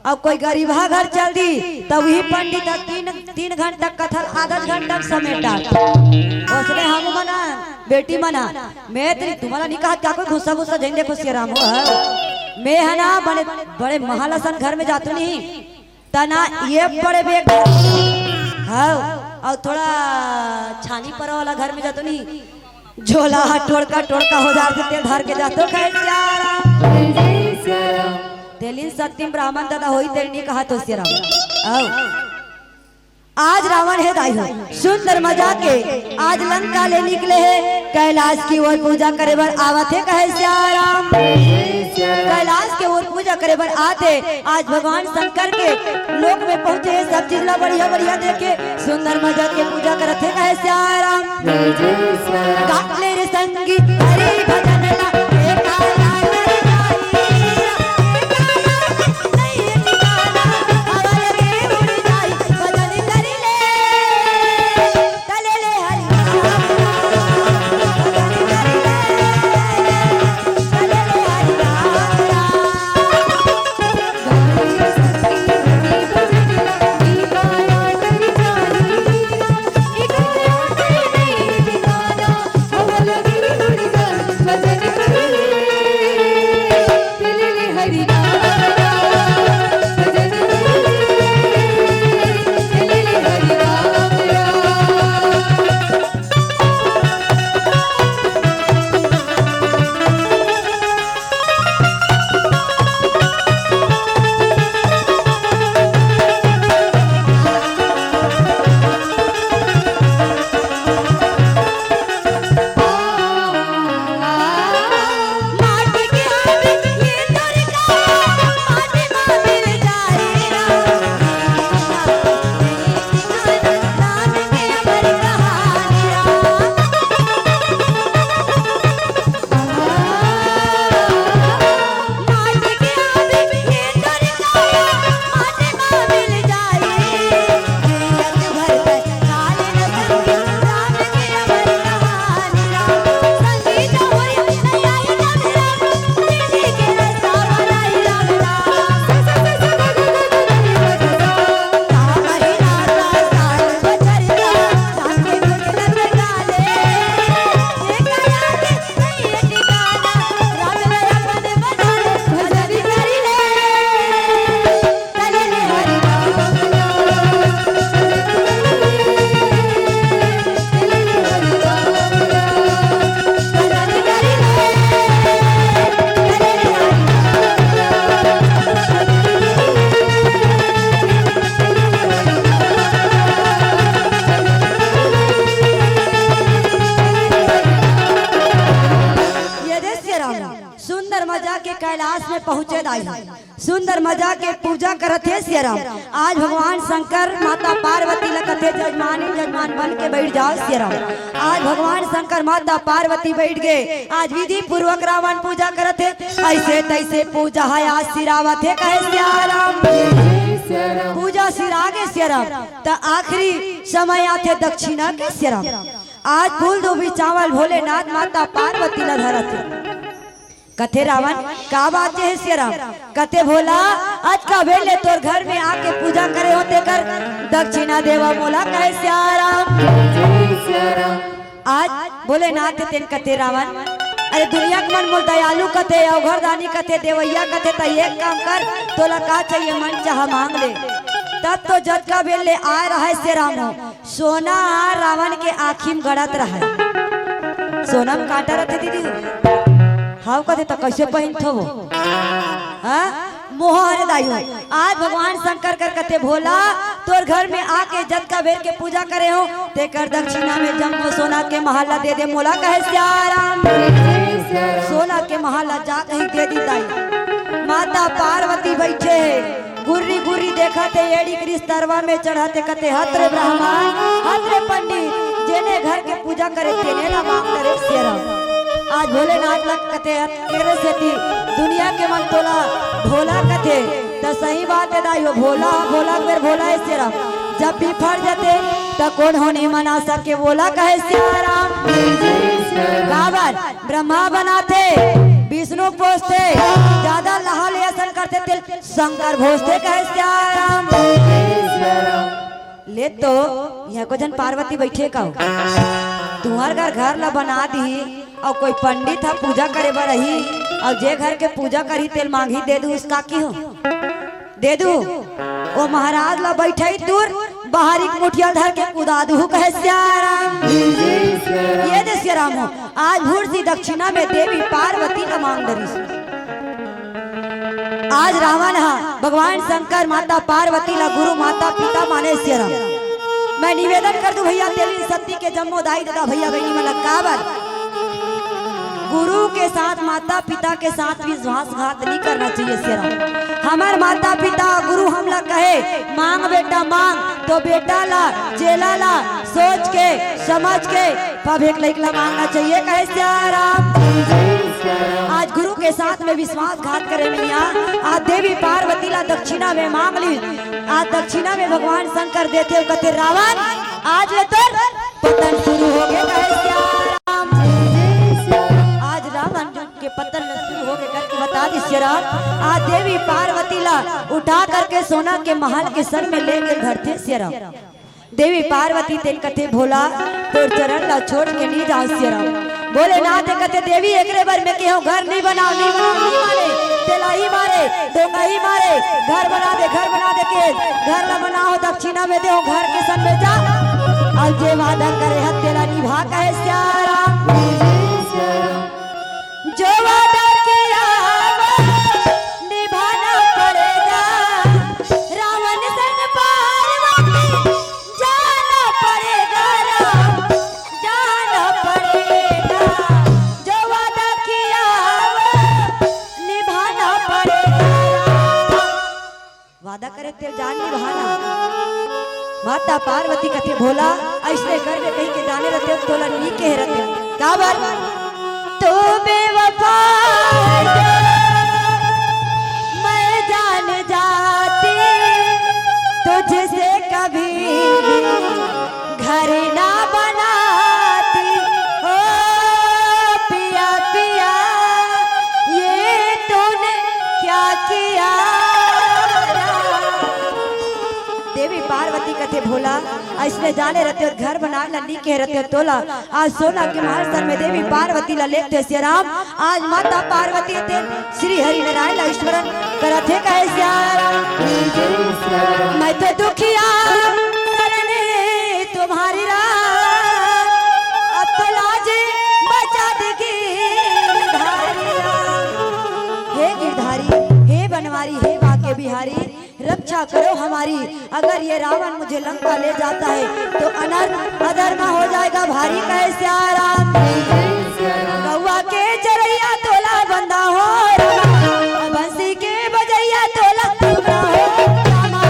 अउ कोई गरीबहा घर चल दी, त वही पंडित ह तीन, तीन घंटा कथा ल आधा घंटा में समेटा। ओसने हम मन, बेटी मन, मैं तेरी तुम्हारा नहीं कहा क्या कोई गुस्सा गुस्सा झेंडे खुशिया राम हो। मैं है ना बड़े, बड़े महाल असन घर में जातू नहीं, तना ये बड़े बेग। हव। अउ थोड़ा छानी पर वाला घर में जातू नहीं, झोला टोड़का टोड़का हो जाथे, तेल धर के जाथो कहे सियाराम। तेलिन सत्तिम ब्राह्मण दादा होई, तेल नहीं कहा तो सियाराम। आओ। आज रावण हे दाई हो, सुंदर मजा के आज लंका ले निकले हे, कैलाश की ओर पूजा करे बर आवत हे कहे सियाराम। कैलाश के ओर पूजा करे बर आते आज भगवान शंकर के लोक में पहुंचे हे, सब चीज ला बढ़िया बढ़िया देखे, सुंदर मजा के पूजा करत हे कहे सियाराम। काट ले रे संगी हरि भजन ला, ए काला कर जाई, ए काला नहीं ठिकाना, हवा लगे उड़ जाई, भजन कर ले, चले ले हरि नाम, भजन कर ले, चले ले हरि नाम। ये दे सियाराम, सुंदर मजा के कैलाश में पहुंचे दाई। सुंदर मजा के पूजा करत हे सियाराम। आज भगवान शंकर माता पार्वती ल कथे, "जजमान, जजमान बन के बैठ जाओ सियाराम।" आज भगवान शंकर माता पार्वती बैठ गए। आज विधि पूर्वक रावण पूजा करत हे, ऐसे तैसे पूजा है आज सिरावत हे कहे सियाराम। पूजा सिरा के सियाराम, त आखिरी समय आथे दक्षिणा के सियाराम। आज फूल दूबी चावल भोलेनाथ माता पार्वती ल धरत हे। कथे रावण, "का बात हे सियाराम?" कथे, "भोला, आज का बेर ले तोर घर में आके पूजा करे हो, तेकर दक्षिणा देवा मोला," कहे सियाराम। आज भोलेनाथ तेन कथे रावण, "अरे दुनिया के मन मोल दयालु कथे, अवघरदानी कथे, देवैया कथे, त एक काम कर, तोला का चाहिए मन चाहा मांग ले।" तब तो जतका बेर ले आए रहे सियाराम हो, सोना ह रावण के आँखी म गड़त रहय। सोना म कांटा रथे दीदी, हव कथे त कइसे पहिनथो वो? हाँ? मोहर दाई हो। आज भगवान शंकर कर कथे, "भोला, तोर घर में आके जतका बेर के पूजा करे हो, तेकर दक्षिणा में जम्मो सोना के महल ला दे दे मोला," कहे सियाराम। सोना के महल ला जा कहीं दे दी दाई। माता पार्वती बैठे हे, गुर्री गुर्री देखत हे, एड़ी के रिश्तरवा में चढ़त हे, कथे, "हत रे ब्राह्मण, हत रे पंडित, जेने घर के पूजा करे, तेने ला मांग करे सियाराम।" आज भोलेनाथ ला कथे, "हत तेरे सेती दुनिया के मन तोला भोला कथे।" त सही बात हे दाई, वो भोला, भोला मेर भोला हे सियाराम। जब भी फर जथे, त कोन होनी मना सके, वोला कहे सियाराम। काबर ब्रह्मा बनाथे, विष्णु पोसथे, जादा लहा ले असन करथे, तेल शंकर भोजथे कहे सियाराम। ले तो, इहाँ को झन पार्वती बइठे का हो? तुंहर घर, घर ला बना दिही, अउ कोई पंडित ह पूजा करे बर आही, अउ जे घर के पूजा करही, तेल मांगही, दे दू, उसका की हो? दे दू। ओ महाराज ला बइठई तुर, बाहरी के मुठिया धर के कुदा दू, कहे सियाराम। ये दे सियाराम हो। आज भूर सी दक्षिणा में देवी पार्वती ला मांग डरिस। आज रावण हा भगवान शंकर, माता पार्वती ला गुरु माता पिता माने सियाराम। मैं निवेदन कर दू भैया, तेली सत्ती के जम्मो दाई ददा भैया बहिनी मन ला, काबर गुरु के साथ, माता पिता के साथ विश्वासघात नहीं करना चाहिए सियाराम। हमर माता पिता गुरु हमला कहे, "मांग बेटा मांग," तो बेटा ला, चेला ला सोच के, समझ के, पब एक लइक ला मांगना चाहिए, कहे सियाराम। आज गुरु के साथ में विश्वासघात करे नइया, आज देवी पार्वती ला दक्षिणा में मांग ली। आज दक्षिणा में भगवान शंकर देथे, कथे, "रावण, आज ले तोर पतन शुरू होगे," कहे सियाराम। आज रावण के पतन शुरू होगे करके बता दिस सियाराम। आज देवी पार्वती ला उठा करके सोना के महल के सर में लेके धरथे सियाराम। देवी पार्वती तेन कथे, "भोला, तोर चरण ला छोड़ के नहीं जाओ सियाराम।" भोलेनाथ कथे, "देवी, एकरे बर में केहो घर नहीं बनाओ, नहीं बनाओ, नहीं मारे, तेला ही मारे, डोंगा ही मारे, घर बना दे, घर बना दे के, घर ला बनाओ, दक्षिणा में देहो, घर के सन में जा, अउ जे वादा करे हत तेला निभा," कहे सियाराम। जो वादा किया वो निभाना पड़ेगा, रावण संग पार्वती जाना पड़ेगा राम, जाना पड़ेगा। जो वादा किया वो निभाना पड़ेगा राम। वादा करे तेल जान निभाना। माता पार्वती कथे, "भोला, अइसने करबे कहि के जाने रहते, तोला नी कहे रहते।" काबर? "तू बेवफा है, मैं जान जाती, तुझसे कभी भी घर ना बनाती। ओ पिया, पिया, ये तूने क्या किया?" देवी पार्वती कथे, "भोला, अइसने जाने रहते हो, घर बनाए ला नी कहे रहते हो तोला।" आज सोना के महल सर में देवी पार्वती ला लेगथे सियाराम। आज माता पार्वती तेन श्री हरि नारायण ला स्मरण करत हे, कहे सियाराम। मैं तो दुखिया शरणे तुम्हारी राम, अब तो लाज बचा दी गिरधारी राम। हे गिरधारी, हे बनवारी, हे बांके बिहारी, रक्षा करो हमारी। अगर ये रावण मुझे लंका ले जाता है तो अनर्थ अधर्म हो जाएगा भारी, कहे सियाराम। गौवा के चरैया तोला बंदा हो रामा, बंसी के बजैया तोला बंदा हो रामा।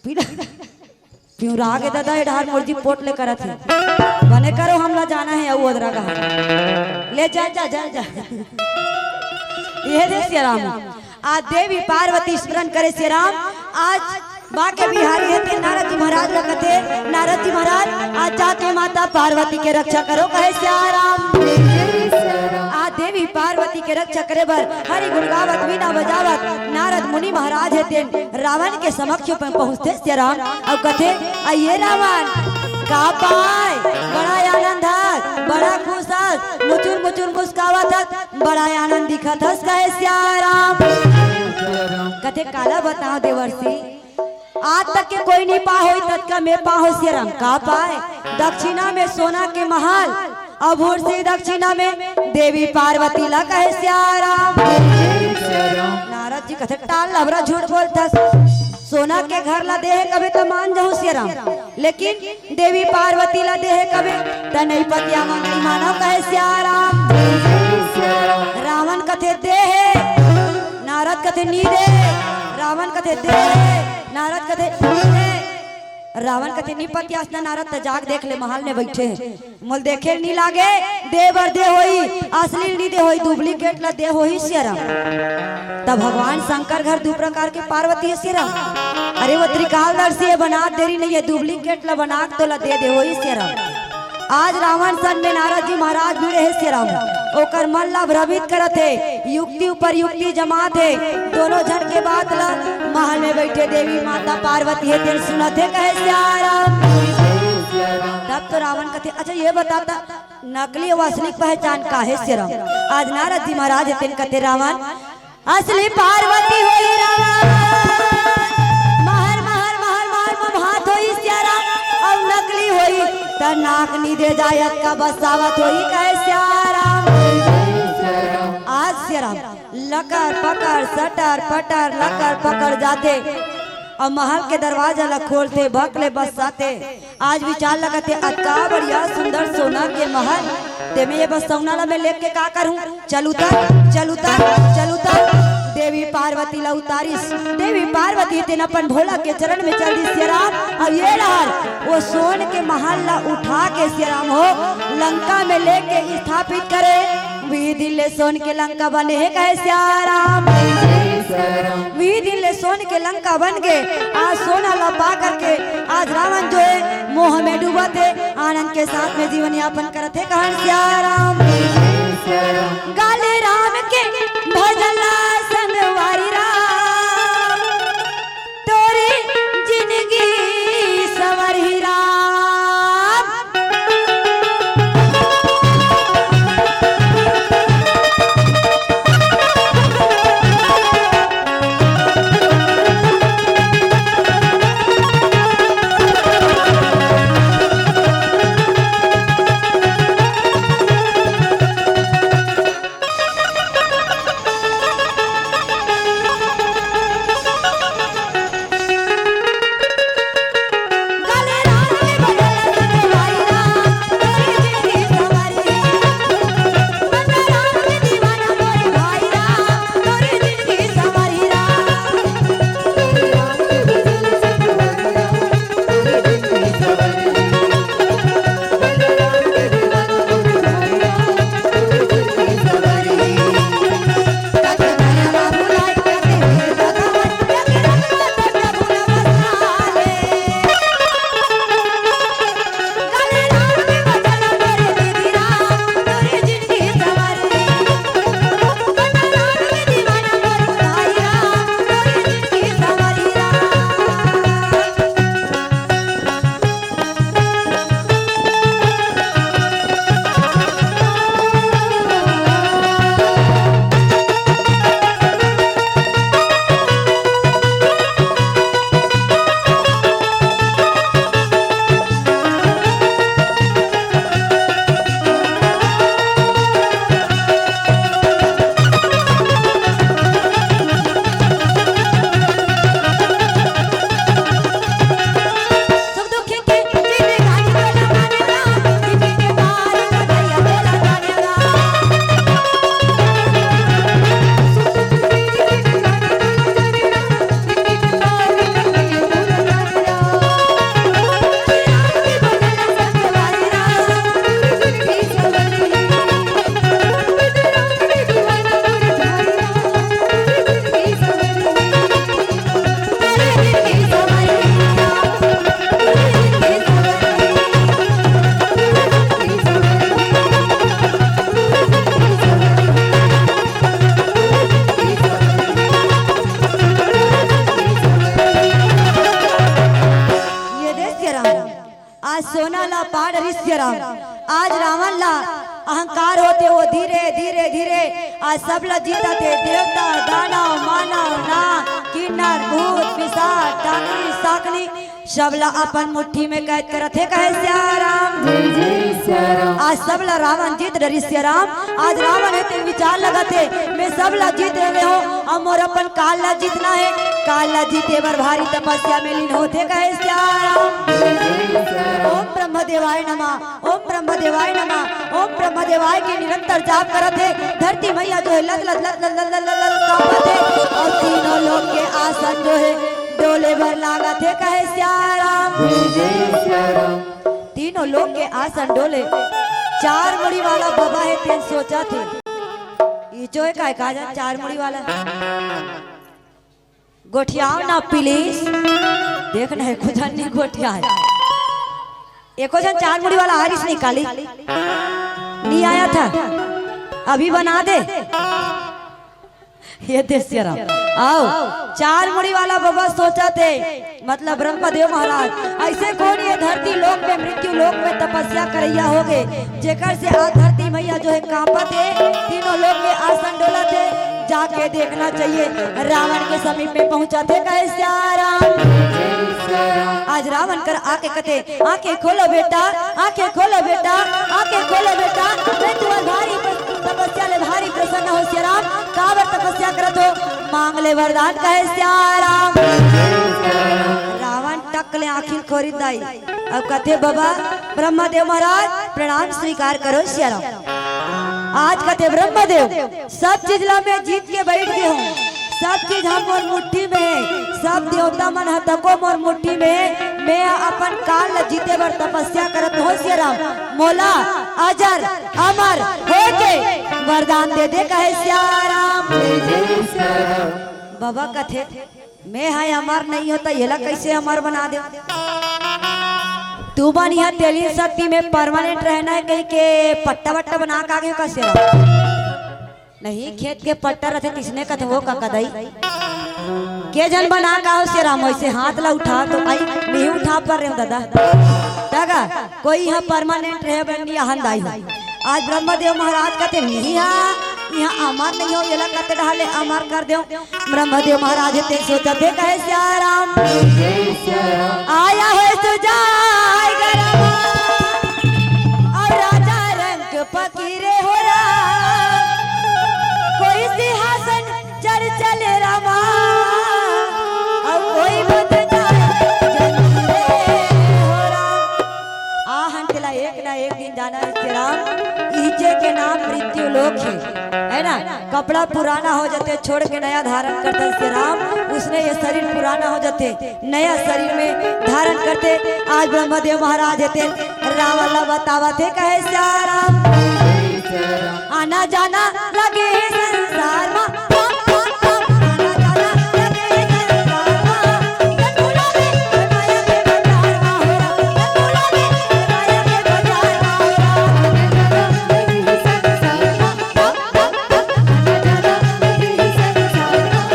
पीला। पिउरा के दादा, ए डहार मोर जी पोट ले करत हे। बने करो, हमला जाना हे, अउ ओदरा कहा। ले जा, जा, जा, जा। ये दे सिया राम। आज देवी पार्वती स्मरण करे सिया राम। आज बाके बिहारी हे ते नारद जी महाराज ला कथे, नारद जी महाराज, आज जाके माता पार्वती के रक्षा करो, कहे सिया राम। आज देवी पार्वती के रक्षा करे बर हरि गुण गावत, वीणा बजावत नारद मुनि महाराज हे तेन रावण के समक्ष में पहुंचथे सिया राम, अउ कथे, "अये रावण, का पाय? बड़ा आनंद हस, बड़ा खुश हस, मुचुर मुचुर मुस्कावत हस, बड़ा आनंद दिखत हस," कहे सिया राम। कथे, "काला बताओ देवर्षि, आज तक के कोई नहीं पा होही, ततका मैं पा हों सिया राम।" "का पाय?" "दक्षिणा में सोना के महल, अउ भूसी दक्षिणा में देवी पार्वती ला," कहे सिया राम। नारद जी कथे, "टाल लबरा, झूठ बोलथस। सोना के घर ला दे हे कबे त मान जाहूं सिया राम, लेकिन देवी पार्वती ला दे हे कबे त नहीं पतियावंव, नहीं मानंव," कहे सिया राम। रावण कथे, "दे हे।" नारद कथे, "नी दे।" रावण कथे, "दे हे।" नारद कथे, "नी दे।" रावण कथे, "नी पतियास ना नारद, त जाके देख ले, महल में बइठे हे।" मोला देखे नी लागे, दे बर दे होही, असली नी दे होही, duplicate ला दे होही सिया राम। त भगवान शंकर घर दू प्रकार के पार्वती हे सिया राम। अरे वो त्रिकालदर्शी हे, बना देरी नहीं हे, duplicate ला बना के तोला दे दे होही सिया राम। आज रावण सन में नारद जी महाराज भिड़े हे सिया राम, ओकर मन ला भ्रमित करत हे, युक्ति ऊपर युक्ति जमात हे, दोनों झन के बात ला महल में बइठे देवी माता पार्वती हे तेन सुनत हे, कहे सिया राम। तब तो रावण कथे, "अच्छा ये बता त, नकली अउ असली पहचान का हे सिया राम?" आज नारद जी महाराज हे तेन कथे, "रावण, असली पार्वती होही रावण, महर महर महर महर ममहात होही सिया राम, अउ नकली होही त नाक नी दे जाय अतका बसावत होही," कहे सिया राम। आज सिया राम लकर पकर सटर पटर लकर पकर जाथे, अउ महल के दरवाजा ला खोलथे, भक ले बसाथे। आज विचार लगत हे, अतका बढ़िया सुंदर सोना के महल, तेमे ये बसौना ला मैं लेके का करहूं? चल उतर, चल उतर, चल उतर। देवी पार्वती ला उतारिस। देवी पार्वती तेन अपन भोला के चरण में चल दिस सिया राम। अब ये रहर वो सोन के महल ला उठा के सिया राम हो लंका में लेके स्थापित करे। विधि ले सोन के लंका बने हे कहे सिया राम। विधि ले सोन के लंका बन गे। आज सोना ला पा करके आज रावण जो हे मोह में डूबत हे, आनंद के साथ में जीवन यापन करत हे कहन सिया राम। गाले राम के भजन ला संगवारी राम, तोरी जिंदगी संवरही राम। सोना ला पा डरिस सियाराम। आज रावण ला अहंकार होथे, वो धीरे धीरे धीरे आज सब ला जीतथे। देवता, दानव, मानव, नाग, किन्नर, भूत, पिशाच, डाकनी, साकनी, सब ला अपन मुट्ठी में कैद करत हे, कहे सियाराम। जय जय सियाराम। आज सब ला रावण जीत डरिस सियाराम। आज रावण हे तेन विचार लगत हे, मैं सब ला जीत डरे हों, अब मोर अपन काल ला जीतना हे। काल ला जीते बर भारी तपस्या में लीन होथे, कहे सियाराम। जय जय सियाराम। ओम ब्रह्म देवाय नमः, ओम ब्रह्म देवाय नमः, ओम ब्रह्म देवाय के निरंतर जाप करत हे। धरती मैया जो हे लत लत लत लत लत लत लत कांपत हे, अउ तीनों लोक के आसन जो हे डोले बर लागत हे, कहे सियाराम। जय जय सियाराम। तीनों लोक के आसन डोले। चार मुड़ी वाला बबा हे, तेन सोचत हे, ई जो हे काय का जान चार मुड़ी वाला। गोठियाव ना please। देख ना, एको झन नहीं गोठियाय। एको झन चार मुड़ी वाला आरिस निकाली। नहीं आया था। अभी बना दे। ये दे सियाराम। आओ, चार मुड़ी वाला बबा सोचत हे, मतलब ब्रह्मदेव महाराज, अइसे कोन ये धरती लोक में, मृत्यु लोक में तपस्या करइया होगे, जेकर से आज धरती मैया जो हे कांपत हे, तीनों लोक में आसन डोलत हे, जाके देखना चाहिए। रावण के समीप में पहुंचत हे, कहे सियाराम। आज रावण कर आके कथे, आंखें खोलो बेटा, आंखें खोलो बेटा, आंखें खोलो बेटा, मैं तुम्हार भारी प्र-, तपस्या ले भारी प्रसन्न हों सियाराम। काबर तपस्या करत हो? मांग ले वरदान, कहे सियाराम। रावण टक ले आंखी ल खोरिस दाई, अब कथे, बबा ब्रह्मदेव महाराज, प्रणाम स्वीकार करो सियाराम। आज कथे, ब्रह्मदेव, सब चीज ला मैं जीत के बैठ गे हों, सब चीज ह मोर मुट्ठी में हे, सब देवता मन ह तको मोर मुट्ठी में हे। मैं अपन काल ल जीते बर तपस्या करत हों सियाराम, मोला अजर अमर होके वरदान दे दे, कहे सियाराम। जय जय सियाराम। बबा कथे, मैं ह अमर नहीं हों त एला कइसे अमर बना देव? तुमन इहाँ तेली सक्ती में permanent रहना हे कहिके पट्टा वट्टा बना के आगे हो का सियाराम? नहीं, खेत के पट्टा रथे तिसने कथे वो का कदई। के झन बना का हो सियाराम, वइसे हाथ ला उठा तो आई, नहीं उठा पर रहे हो दादा। तगा, कोई इहाँ permanent रहे बर नहीं आहन दाई हो। आज ब्रह्मदेव महाराज कथे, नहीं हा, इहाँ अमर नहीं हों, एला कते डहर ले अमर कर देव। ब्रह्मदेव महाराज हे तेन सोचत हे, कहे सियाराम। आया हे सुजाय गरमा, अउ राजा रंग फकीरे हो राम, कोई सिंहासन चढ़ चले रामा, अउ कोई बन जाए जंजीरे हो राम। आहन तेला एक ना एक दिन जाना हे सियाराम, इहिचे के नाम मृत्यु लोक हे, है ना? कपड़ा पुराना हो जाथे, छोड़ के नया धारण करथे सियाराम, उसने ये शरीर पुराना हो जाथे, नया शरीर में धारण करथे। आज ब्रह्मदेव महाराज हे तेन रावण ला बतावत हे, कहे सियाराम। आना जाना लगे हे संसार मा, आना जाना लगे हे संसार मा।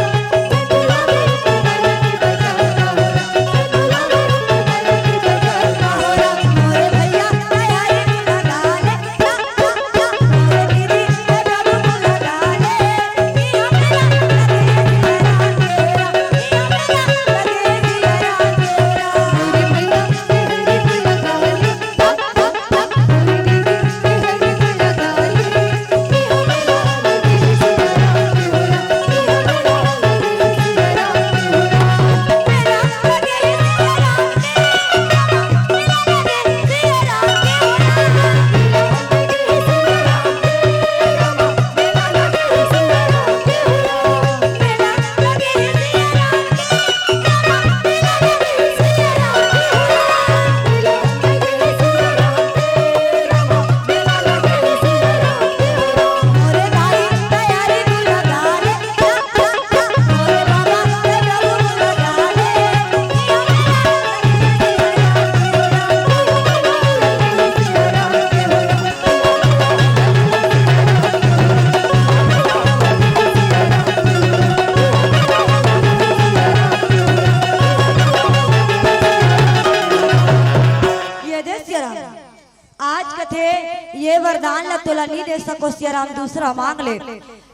वरदान ला तोला नी दे सको सिया राम, दूसरा मांग ले।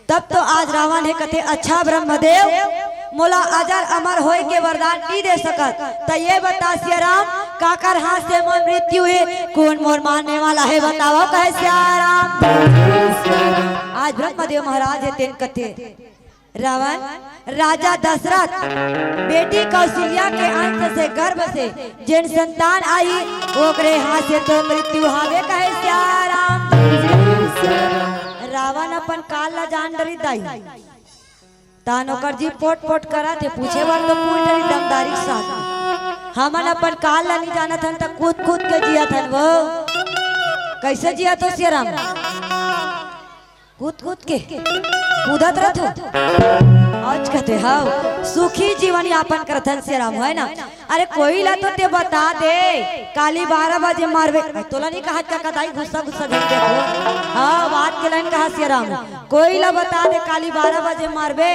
तब तो आज रावण हे कथे, "अच्छा ब्रह्मदेव, मोला अजर अमर होय के वरदान नी दे सकत, त ये बता सिया राम, काकर हाथ से मोर मृत्यु हे, कोन मोर मारने वाला हे, बतावव," कहे सिया राम। आज ब्रह्मदेव महाराज हे तेन कथे, रावण, राजा दशरथ बेटी कौशल्या के अंश से, गर्भ से जेन संतान आही, ओकरे हाथ से तो मृत्यु हावे, कहे सिया राम। रावण अपन काल ला जान डरिस दाई, तान ओकर जी पोट पोट करत हे, पूछे बर तो पूछ डरिस दमदारी के साथ। हमन अपन काल ला नी जानत हन, त कूद कूद के जियत हन वो। कइसे जियत हो सिया राम? कूद कूद के कूदत रथो। आज कथे हव, सुखी जीवन यापन करथन सिया राम, है ना? अरे कोई ला तो ते बता दे, काली बारह बजे मारबे। तोला नी कहत का कदाई गुस्सा गुस्सा झन देखो। हाँ, बात के लाइन कहा सिया राम, कोई ला बता दे, काली बारह बजे मारबे।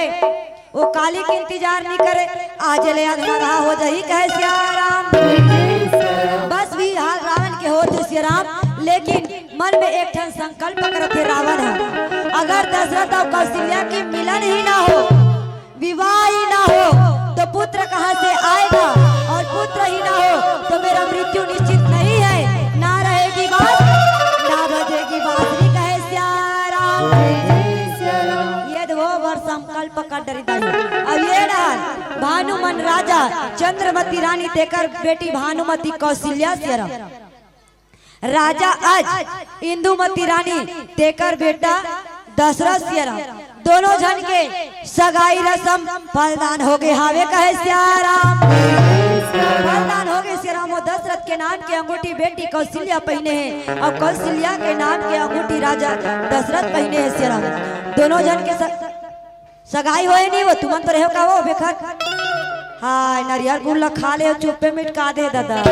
वो काली के इंतजार नी करे, आज ले आज मरहा हो जाही, कहे सिया राम। बस भी हाल रावण के होत हे सिया राम, लेकिन मन में एक ठन संकल्प करत हे रावण ह, अगर दशरथ अउ कौशल्या के मिलन ही ना हो, विवाह ही ना हो, तो पुत्र कहाँ से आएगा? और पुत्र ही ना हो, तो मेरा मृत्यु निश्चित नहीं है। ना रहेगी बांस, ना बजेगी बांसुरी, कहे सिया राम। ये दे वो बर संकल्प कर डरिस दाई। अब ये डहर भानुमन राजा, चंद्रमती रानी, तेकर बेटी भानुमती, कौशल्या सिया राम। राजा अज, इंदुमती रानी, तेकर बेटा दशरथ सिया राम, दोनों झन के सगाई रसम फलदान होगे हावे, कहे सिया राम। फलदान होगे सिया राम, वो दशरथ के नाम के अंगूठी बेटी कौशल्या पहिने हे, अउ कौशल्या के नाम के अंगूठी राजा दशरथ पहिने हे सिया राम। दोनों झन के स-, सगाई होए नी वो, तुमन तो रहो का वो बेखट। हाय, नरियर गुड़ ला खा ले, चुप्पे मिटका दे दादा।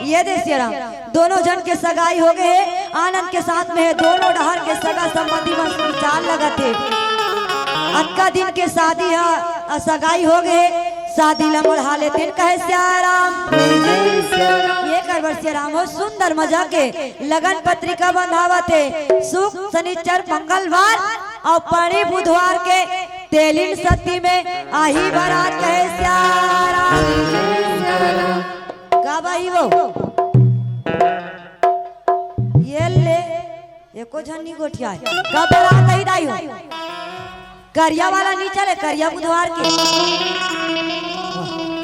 ये दे सिया राम, दोनों झन के सगाई होगे हे, आनंद के साथ में हे, दोनों डहर के सगा संबंधी मन सुनचान लगत हे। अतका दिन के शादी ह, अ, सगाई होगे हे, शादी ला मोड़हा लेतेन, कहे सिया राम। ये कर बर सिया राम हो, सुंदर मजा के लगन पत्रिका बंधावत हे, शुक, शनिचर, मंगलवार अउ पड़ी बुधवार के तेलिन सती में आही बरात, कहे सिया राम। कब आही वो? ये ले, एको झन नी गोठियाय। कब बरात आही दाई हो? करिया वाला नी चले, करिया बुधवार के।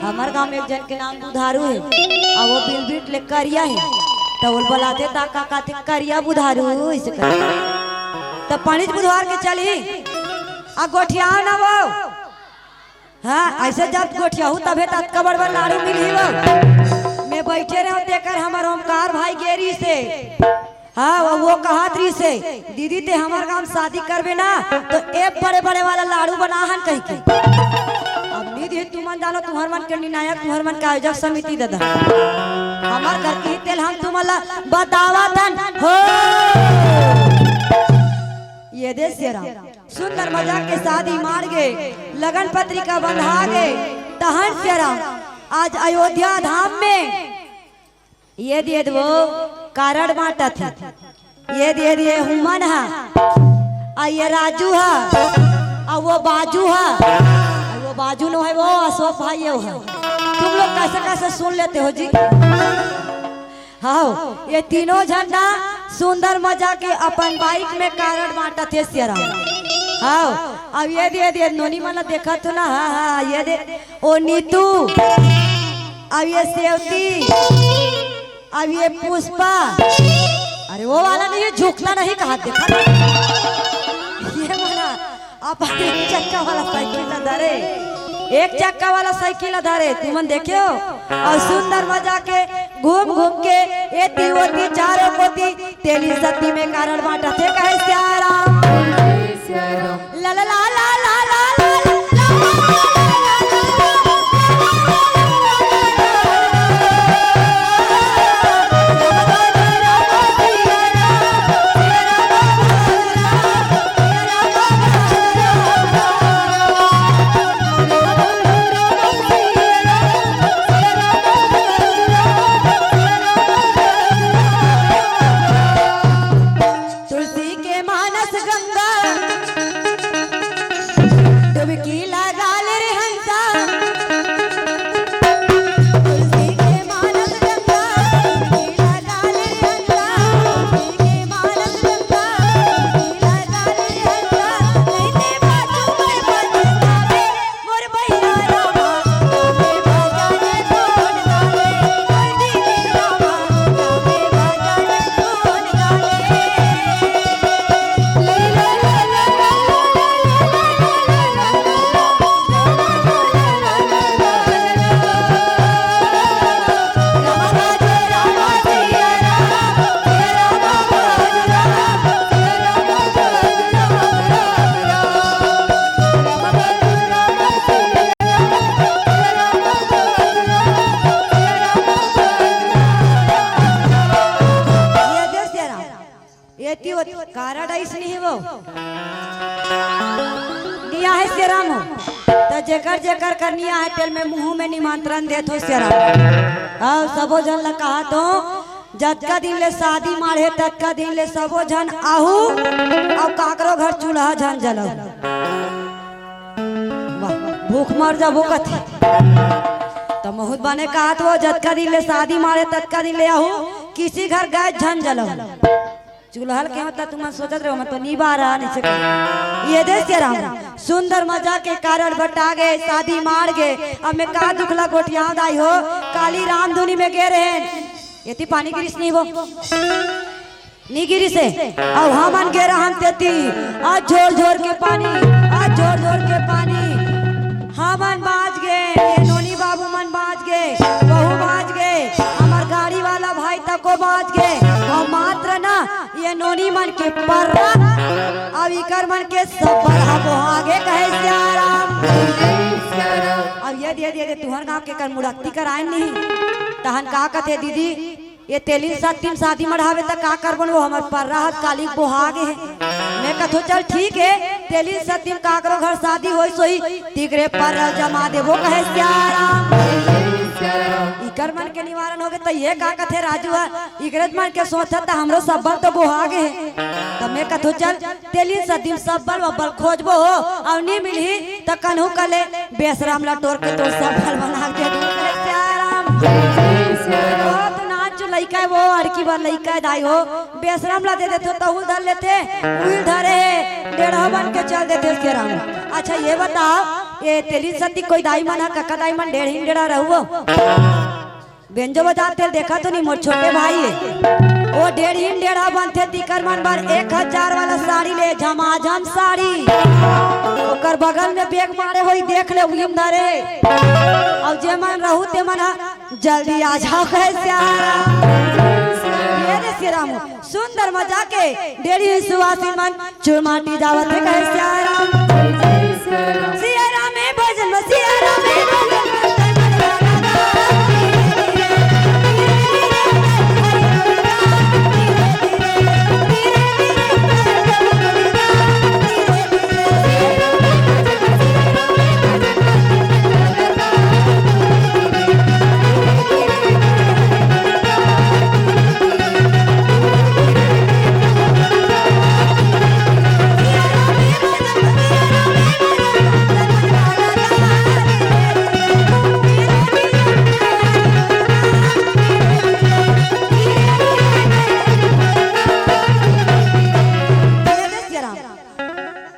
हमर गांव में एक झन के नाम बुधारू हे, अउ वो बिलबिट ले करिया हे, त ओला बलाथे त का कथे, "करिया बुधारू," अइसे कथे। त पड़ीच बुधवार के चलही, अ गोठियाव ना वो। हाँ, अइसे जब गोठियाहू तभे त अतका बड़ बड़ लाड़ू मिलही वो। मैं बइठे रहेंव तेकर हमर ओमकार भाई गे रिहिसे। हाँ, वो, वो कहत रिहिसे, "दीदी, तें हमर गांव शादी करबे ना, त ए बड़े-बड़े वाला लाड़ू बनाहन," कहिके। अब निधि तुमन जानो, तुंहर मन के निर्णायक, तुंहर मन के आयोजक समिति दादा। हमर घर के ही तेल हम तुमन ला बतावत हन हो। ये दे सिया राम, सुंदर मजा के शादी माड़ गे, लगन पत्रिका बंधा गे, तहन सिया राम आज अयोध्या धाम में ये दे दे वो कारड बांटत हे। ये दे दे ये हुमन हा, अउ ये राजू हा, अउ वो बाजू हा, अउ वो बाजू नो हे, वो अशोक भाई ये हा। तुम लोग कैसे कैसे सुन लेते हो जी? हाँ, ये तीनों झन ना सुंदर मजा के अपन बाइक में कारड बांटत हे सिया राम। हाँ, अब ये दे दे नोनी मन ला देखत हो ना, हाँ, हाँ, ये दे ओ नीतू, अब ये सेवती, अब ये पुष्पा। अरे वो वाला नहीं, ये झुकता नहीं, कहा देखा। ये वाला, अपन एक चक्का वाला साइकिल ला धरे, एक चक्का वाला साइकिल ला धरे, तुमन देखे हो? अउ सुंदर मजा के घूम घूम के एती ओती चारों कोती तेली सती में कारड बांटत हे, कहे सिया राम। ला ला ला ला ला ला ला। कारड अइसने हे वो। निया हे सियाराम हो। त जेकर जेकर कर निया हे, तेल में मुंह में निमंत्रण देत हो सियाराम। अउ सबो झन ल कहत हो, जतका दिन ले शादी माड़हे, ततका दिन ले सबो झन आहू, अउ काकरो घर चूल्हा झन जलव। वाह, भूख मर जाबो कथे। त बहुत बने कहत हो, जतका दिन ले शादी माड़हे, ततका दिन ले आहू, किसी घर गैस झन जलव। चूल्हा ल केवत तुमन सोचत रहो, मैं तो नी बारा नहीं सके। ये दे सियाराम, सुंदर मजा के कारड बटा गे, शादी माड़ गे। अब मैं का दुख ला गोठियाव दाई हो, काली रामधुनी में गे रहेन, एती पानी गिरिस नहीं वो, नी गिरिस हे। अउ हमन गे रहन तेती, आज झोर झोर के पानी, आज झोर झोर के पानी। हमन बाँच गे, ये नोनी बाबू मन बाँच गे, बहू बाँच गे, हमर गाड़ी वाला भाई तको बाँच गे। अउ मात्र ना, ये नोनी मन के पर्रा, अउ इकर मन के सब्बल ह बोहा गे, कहे सियाराम। अब ये दे, दे, दे, तुहर गाँव के कर मुड़क्ती कराए नहीं, तहन का कथे दीदी, ये तेलिन सत्तिम शादी मड़हावे त का करबन, वो हमर पर्रा ह काली बोहा गे हे। मैं कथो चल ठीक हे, तेलिन सत्तिम काकरो घर शादी होइस होही, तिकरे पर्रा जमा देबो, कहे सियाराम। इकर मन के निवारण होगे त ये का कथे राजू ह, इकरे मन के सोचत त हमरो सब्बल तो बोहा गे हे। त मैं कथो चल तेलिन सत्तिम सब्बल वब्बल खोजबो हो, अउ नी मिलही त कन्हू कले बेसराम ला टोर के तोर सब्बल बना के दे दूँ, कहे सियाराम। ओ तो नाचू लइका हे, वो अड़की बर लइका हे दाई हो, बेसराम ला दे देथो, तहूँ ल धर लेथे, उही ल धरे हे, डेढ़ा बन के चल देथे सियाराम। अच्छा ये बताओ, ये तेलिन सत्ती कोई दाई मन ह, कका दाई मन डेढ़िन डेढ़ा रहुवो? बेंजो बजात तेल देखा तो नहीं, मोर छोटे भाई हे। ओ डेढ़िन डेढ़ा बनथे, तिकर मन बर एक हजार वाला साड़ी ले, झमाझम साड़ी। ओकर बगल में बैग मारे होही, देख ले, उही म धरे। अउ जे मन रहू, ते मन ह जल्दी आ जाओ, कहे सियाराम। ये रे सियाराम, सुंदर मजा के डेढ़िन सुवासिन मन चुरमाटी जावत हे, कहे सियाराम। सियाराम हे भजन में, सियाराम हे भजन में।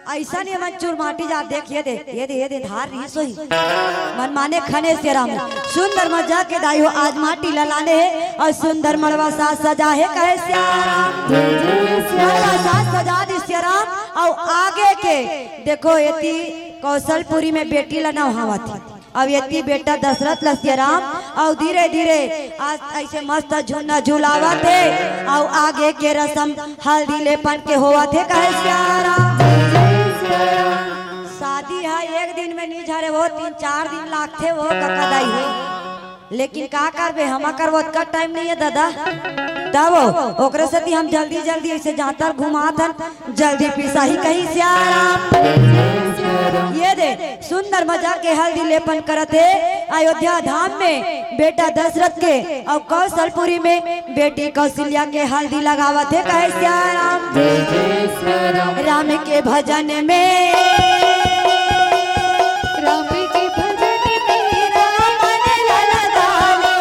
अइसन ये मन चुरमाटी जा देख, ये दे, ये दे, ये दे, धार रही सोही। मन माने खने सियाराम। सुंदर मजा के दाई हो, आज माटी ला लाने हे अउ सुंदर मड़वा साज सजा हे, कहे सियाराम। मड़वा साज सजा दिस सियाराम। अउ आगे के देखो, एती कौशलपुरी में बेटी ला नहावत हे। अउ एती बेटा दशरथ ल सियाराम, अउ धीरे धीरे आज अइसे मस्त झुलना झुलावत हे, अउ आगे के रसम हल्दी लेपन के होवत हे, कहे सियाराम। शादी ह एक दिन में नी झरे, वो तीन चार दिन लागथे, वो कका दाई हो। लेकिन का करबे, हमा कर ओतका टाइम नहीं है दादा। तब ओकरे सेती हम जल्दी जल्दी अइसे जांतर घुमात हन, जल्दी पिसाही कही सियाराम। ये दे सुंदर मजा के हल्दी लेपन करत हे अयोध्या धाम में बेटा दशरथ के, अउ कौशलपुरी में बेटी कौशल्या के हल्दी लगावत हे, कहे सियाराम। राम के भजन में, राम के भजन में, राम मन ललगावे।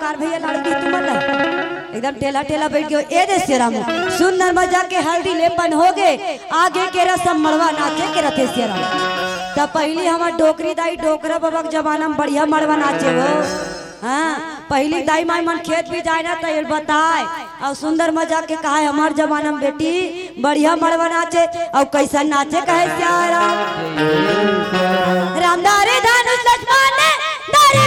यार भैया, लाड़ू जी तुमन ला एकदम ठेला ठेला बैठ गयो। ए दे सियाराम, सुंदर मजा के हल्दी लेपन हो गे, आगे के रसम मड़वा नाचे के रथे सियाराम। त पहिली हमर डोकरी दाई डोकरा बबा के जमाना में बढ़िया मड़वा नाचे हो। हाँ, पहिली दाई माई मन खेत भी जाए ना त ये बताए, अउ सुंदर मजा के कहाए हमर जमाना में बेटी बढ़िया मड़वा नाचे, अउ कैसन नाचे कहे सियाराम। राम धारी धनुष लक्ष्मण धारी।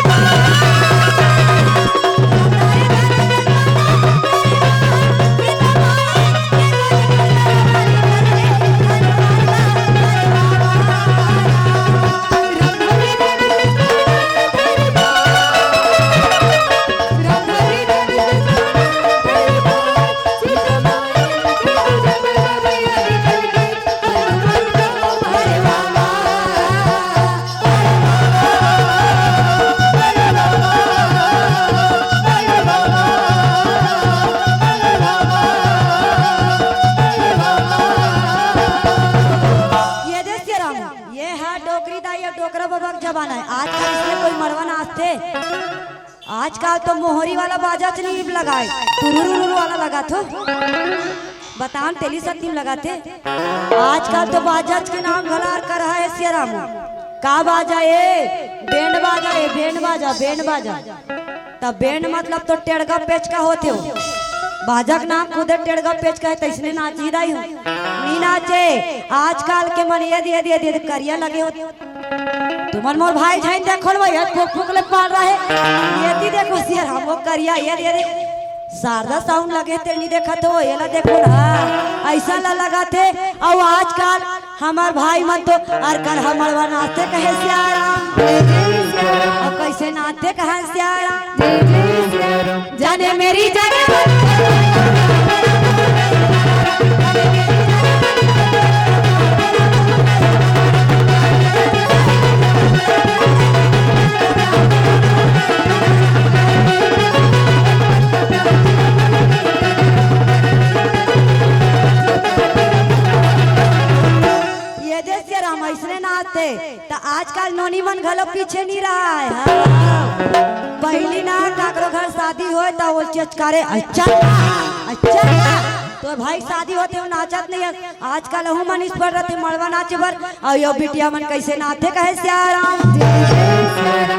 ये दे सियाराम, ये हा डोकरी दाई अउ डोकरा बबा के जमाना हे। आजकल इसमें कोई मड़वा नाचथे? आजकल तो मोहरी वाला बाजा च नहीं लगाए, टुरुरुरु वाला लगा थो। बतान तेली शक्ति में लगाथे। आजकल तो बाजा के नाम घला कर रहा है सियाराम। का बाजा ए? बैंड बाजा ए, बैंड बाजा, बैंड बाजा। तब बैंड मतलब तो टेड़गा पेचका होथे हो। बाजा के नाम खुदे टेड़गा पेचका हे, तइसने नाची दाई हो। नी नाचे, आजकल के मन ये दिए, दिए, दिए, करिया लगे होथे। तुमन मोर भाई झन देखो न भैया, फूक फूक ले पाल रहे। ये ती देखो सियाराम वो करिया, ये दिए, दिए। शारदा साउंड लगे हे, तेल नी देखत हो, ये ला देखो ना। हाँ, ऐसा ला लगाथे। अउ आजकल हमर भाई मन तो अरकन हमर बर नाचथे कहे सियाराम। जय जय सियाराम। अउ कैसे नाचथे कहे सियाराम। जय जय सियाराम। जाने मेरी जाने। ये दे सियाराम अइसने नाचथे। त आजकल नोनी मन घलो पीछे नी रहय। हाँ। पहिली ना काकरो घर शादी होय त वो चचकारे, "अच्छा, अच्छा।" तो भाई शादी होथे वो नाचत नहीं हे। आजकल हूँ मन इस पर रथे मड़वा नाचे बर। अउ यो बिटिया मन कैसे नाचथे कहे सियाराम।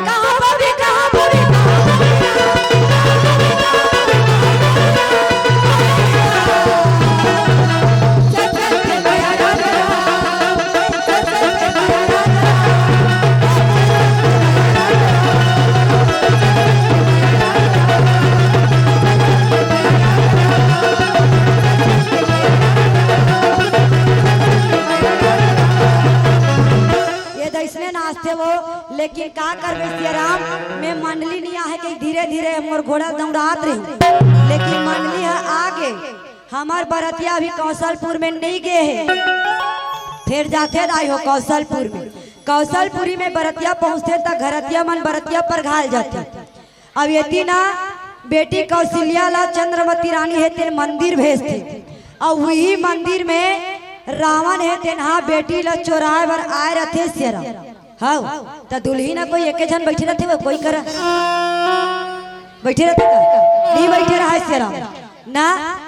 कहाँ बबी, कहाँ बबी, कहाँ बबी, कहाँ बबी, कहाँ बबी, कहाँ बबी, कहाँ बबी। ये दइसने नाचथे वो, लेकिन का करबे सियाराम, में मंडली नहीं आहे कि धीरे धीरे मोर घोड़ा दौड़ात रही, लेकिन मंडली ह आगे। हमर बरतिया अभी कौशलपुर में नहीं गे हे, फेर जाथे दाई हो कौशलपुर में। कौशलपुरी में बरतिया पहुँचथे त घरतिया मन बरतिया पर घाल जाथे। अब एती ना बेटी कौशल्या ला चंद्रमती रानी हे तेन मंदिर भेजथे। अउ उही मंदिर में रावण हे तेन हा बेटी ला चोराए बर आए रथे सियाराम। हव, त दुल्हिन ह कोई एके झन बइठे रथे वो, कोई करा बइठे रथे का? नहीं बइठे रहय सियाराम। ना,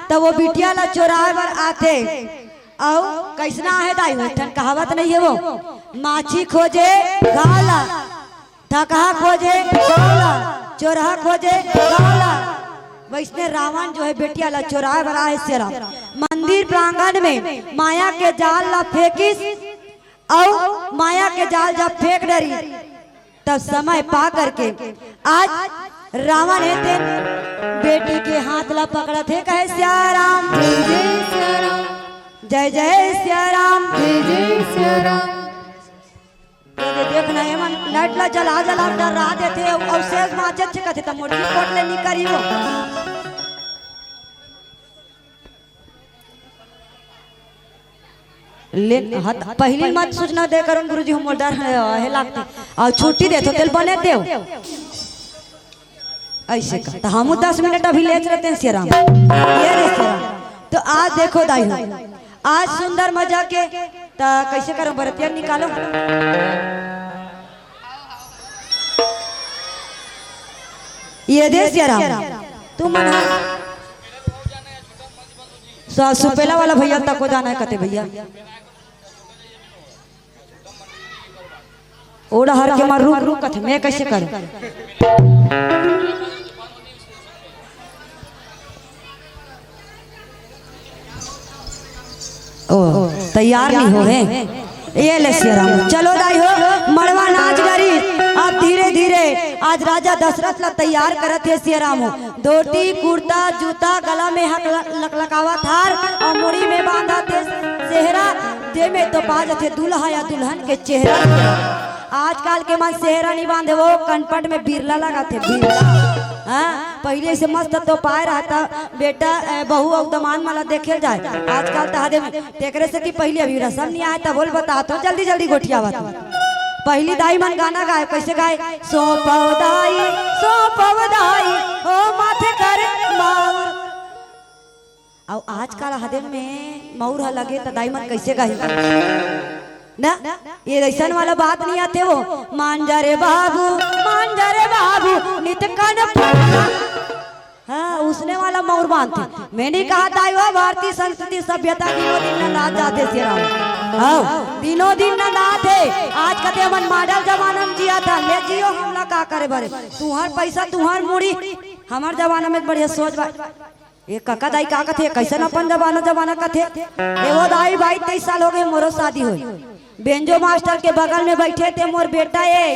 त वो बिटिया ला चोराए बर आथे। अउ कइसना आहे दाई, वो ठन कहावत नहीं हे वो, माछी खोजे घाव ला, डकहा खोजे गाँव ला, चोरहा खोजे गाँव ला। वइसने रावण जो हे बेटिया ला चोराए बर आए सियाराम। मंदिर प्रांगण में माया के जाल ला फेंकिस, अउ माया के जाल जब फेंक डरी, तब समय पा करके आज रावण हे तेन बेटी के हाथ ला पकड़त हे, कहे सियाराम। जय जय सियाराम। जय जय सियाराम। जय जय सियाराम। ये दे देख ना, एमन लाइट ला जला जला डरा देथे, अउ, अउ सेज माचत छे कथे, त मोटकी कोट ले निकरी वो। ले, हत, पहिली मत सूचना दे करुन गुरुजी, हम मोलदार हे, हे लागते। अउ छुट्टी देथो, तेल बने देव। अइसे का, त हमू दस मिनट अभी लेत रहते हैं, सियाराम। ये रे सियाराम। तो आज देखो दाई हो, आज सुंदर मजा के, त कइसे करो, बरतिया निकालो। ये दे सियाराम, तू मन हा। सा-, सुपेला वाला भैया तको जाना है कते भैया। ओड़ा हर के मार रुक रुक कथे, मैं कैसे करूं? ओ, तैयार नहीं हो है। ये ले सियाराम। चलो दाई हो, मड़वा नाच गरी। अब धीरे धीरे आज राजा दशरथ ला तैयार करत हे सियाराम हो। धोती, कुर्ता, जूता, गला में हक ल-, लकलकावत हार और मुड़ी में बांधत हे सेहरा, जे में तो पा जथे दूल्हा या दुल्हन के चेहरा। आजकल के मन सेहरा नहीं बांधे, वो कनपट में बिरला लगाथे, बिरला। हाँ, पहले से मस्त तो पाए रहता बेटा, ए, बहू अउ दमान मन ला देखे जाए। आजकल तहदे में तेकरे से कि पहले अभी रसम नहीं आए, तब बोल बता तो जल्दी जल्दी गोठियावत। पहली दाई मन गाना गाए, कैसे गाए? सौंपव दाई, सौंपव दाई, ओ माथे कर माउर। अउ आजकल हदेन में मउर ह लगे त दाई मन कैसे गाही? ना, ये ऐसन वाला बात नहीं आथे वो। मांजा रे बाबू, मांजा रे बाबू, नित कन फूला। हाँ, उसने वाला मउर बांधथे। मैं नहीं कहा दाई हो, भारतीय संस्कृति सभ्यता दिनों दिन नंदात जाथे सियाराम। हाँ, दिनों दिन नंदात हे। आज कते हमन मॉडल जमाना में जिया था, ले जियो हमला का करे बरे। तुहार पैसा, तुहार मुड़ी, हमार जमाना में बढ़िया सोच बा। ये कका दाई का कथे, कैसन अपन जमाना जमाना कथे? ए वो दाई, बाईस तेईस साल हो गए मोरो शादी होई। बेंजो मास्टर के बगल में बैठे थे मोर बेटा ए,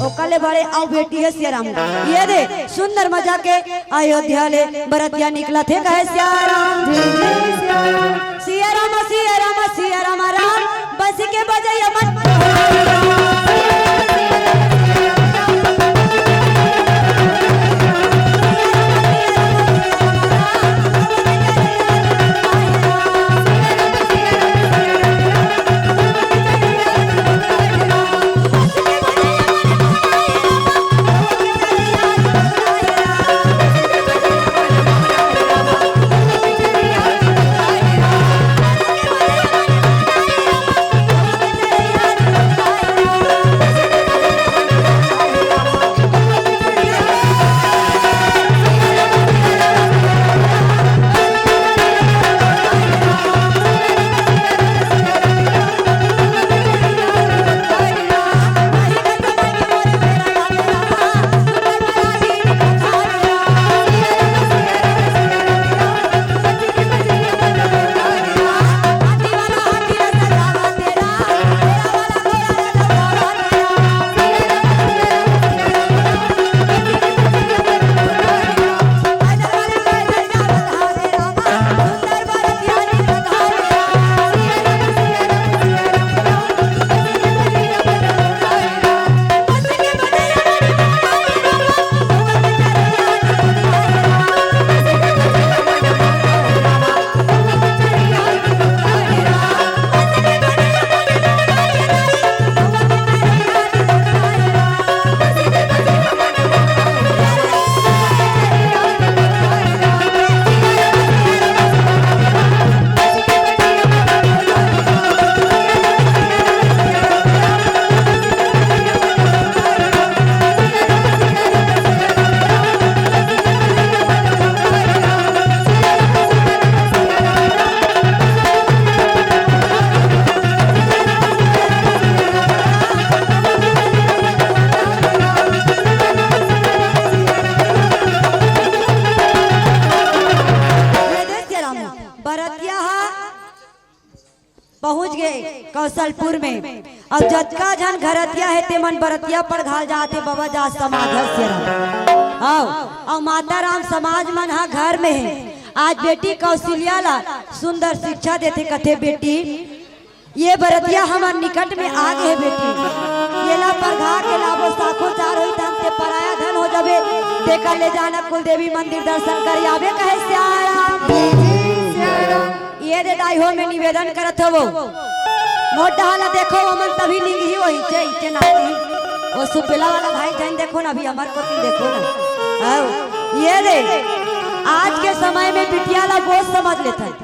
ओकर ले बड़े अउ बेटी हे सियाराम। ये दे सुंदर मजा के अयोध्या ले बरतिया निकलत हे, कहे सियाराम। सियाराम, सियाराम, सियाराम राम, बंसी के बजैया मन। बरतिया हा पहुंच गए कौशलपुर में। अउ जतका झन घरतिया हे, ते मन बरतिया पड़घाल जात हे, बबा जात समाज हर सियाराम। अउ, अउ माता राम समाज मन हा घर में हे। आज बेटी कौशल्या ला सुंदर शिक्षा देथे, कथे, "बेटी, ये बरतिया हमर निकट में आ गे हे बेटी, येला परघा के लाबो, साखो चार होई त हम ते पराया धन हो जाबे, तेकर ले जाना कुलदेवी मंदिर दर्शन कर आबे," कहे सियाराम। ये दे दाई हो, मैं निवेदन करत हवो, मोर डहा ला देखो, ओमन तभी निंगही होही, जे इचे नाती। वो सुपेला वाला भाई जन देखो ना, अभी हमर कोती देखो ना। आओ, ये दे, आज के समय में बिटिया ला बोझ समझ लेथन।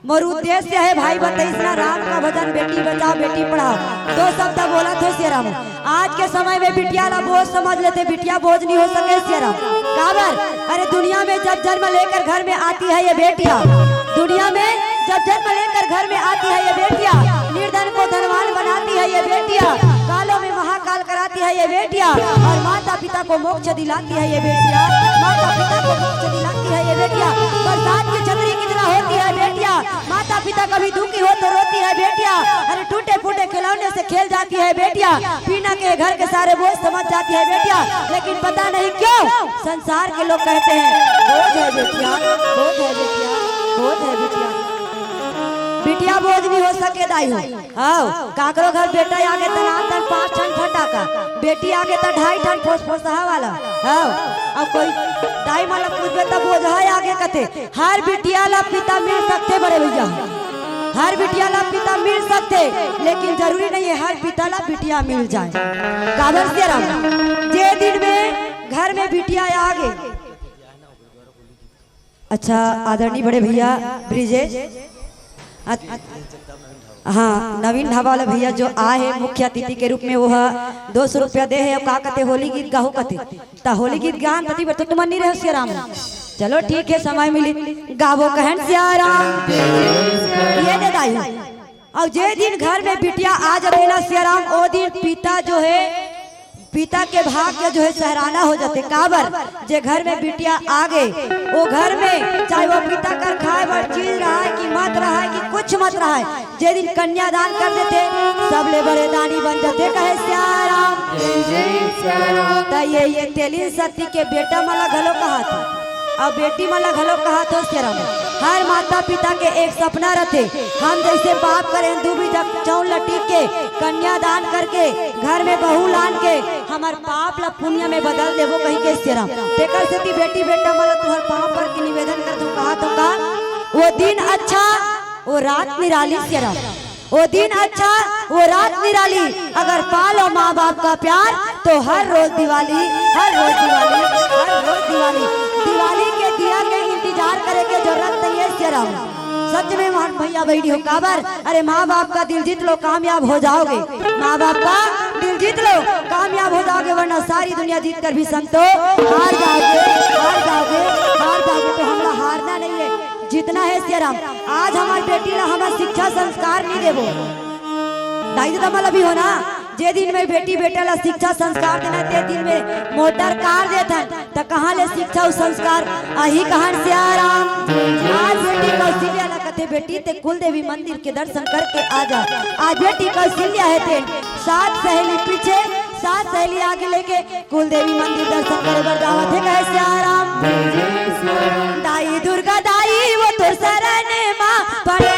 मोर उद्देश्य हे भाई बतइस ना, राम का भजन, बेटी बचाओ बेटी पढ़ाओ, दो शब्द बोलत हो सियाराम। आज के समय में बिटिया ला बोझ समझ लेथे, बिटिया बोझ नहीं हो सके सियाराम। काबर? अरे दुनिया में जब जन्म लेकर घर में आती है ये बेटिया, दुनिया में जब जन्म लेकर घर में आती है ये बेटिया, निर्धन को धनवान बनाती है ये बेटिया, कालों में महाकाल कराती है ये बेटिया, और माता पिता को मोक्ष दिलाती है ये बेटिया, माता पिता को मोक्ष दिलाती है ये बेटिया। बरसात की छतरी की तरह होती है बेटिया, माता पिता कभी दुखी हो तो रोती है बेटिया, अरे टूटे फूटे खिलौने से खेल जाती है बेटिया, बिना के घर के सारे बोझ समझ जाती है बेटिया। लेकिन पता नहीं क्यों संसार के लोग कहते हैं, बोझ है बेटिया, बोझ है बेटिया, बोझ है बेटिया। बिटिया बोझ नहीं हो सके दाई हो। हाँ, काकरो घर बेटा आगे त लात पाँच ठन फटाका, बेटी आगे त ढाई ठन फोस फोसहा वाला। हाँ, अब कोई दाई मन ला पूछबे त बोझ है आगे कथे। हर बिटिया ला पिता मिल सकथे बड़े भैया, हर बिटिया ला पिता मिल सकथे, लेकिन जरूरी नहीं है हर पिता ला बिटिया मिल जाए। काबर सियाराम, जे दिन में घर में बिटिया आगे। अच्छा, आदरणीय बड़े भैया ब्रिजेश, अत-, हाँ, नवीन ढाबा वाला भैया जो आए हैं मुख्य अतिथि के रूप में, वो ह दो सौ रुपया दे है। अब का कथे, होली गीत गाहू कथे, त होली गीत गान तती बर तो तुमन नहीं रहो सियाराम। चलो ठीक है, समय मिली गाबो कहन सियाराम। ये दे दाई, अउ जे दिन घर में बिटिया आ जाथे ना सियाराम, ओ दिन पिता जो है, पिता के भाग के जो है सहराना हो जाथे। काबर? जे घर में बिटिया आ गे, ओ घर में चाहे वो पिता कर खाए बर चीज रहय कि मत रहय कि कुछ मत रहय, जे दिन कन्यादान कर देथे, सबले बड़े दानी बन जाथे, कहे सियाराम। त ये, ये तेलिन सती के बेटा मन ला घलो कहाथे। अउ बेटी मन ला घलो कहाथों सियाराम। हर माता पिता के एक सपना रथे, हम जइसे पाप करेन, दू बीघा चाउर ला टीक के कन्यादान करके घर में बहू लान के हमर पाप ला पुण्य में बदल देबो कहिके सियाराम। तेकर सेती बेटी बेटा मन ला तुंहर पाँव पर के निवेदन करथों, कहाथों का, वो दिन अच्छा, वो रात निराली सियाराम। वो दिन अच्छा, वो रात निराली। अगर पालो माँ बाप का प्यार, तो हर रोज दिवाली, हर रोज दिवाली, हर रोज दिवाली। दिवाली के दिया के इंतजार करे के जरूरत नहीं है सियाराम। सच में मान भैया बहिनी हो, काबर? अरे माँ बाप का दिल जीत लो, कामयाब हो जाओगे। माँ बाप का दिल जीत लो, कामयाब हो जाओगे, वरना सारी दुनिया जीत कर भी संतो हार जाओगे, हार जाओगे, हार जाओगे। तो हमला हारना नहीं है, जीतना है सियाराम। आज हमार बेटी ला हमन शिक्षा संस्कार नहीं देबो। दाई ददा मन ला भी हो ना, जे दिन में बेटी बेटा ला शिक्षा संस्कार देना, ते दिन में मोटर कार देथन, त कहाँ ले शिक्षा अउ संस्कार आही कहन सियाराम। आज बेटी कौशल्या ला कथे, बेटी ते कुलदेवी मंदिर के दर्शन करके आ जा। आज बेटी कौशल्या हे ते सात सहेली पीछे, सात सहेली आगे लेके कुलदेवी मंदिर दर्शन करे बर जावत हे, कहे सियाराम। दाई दुर्गा दाई वो तोर शरण मा पड़े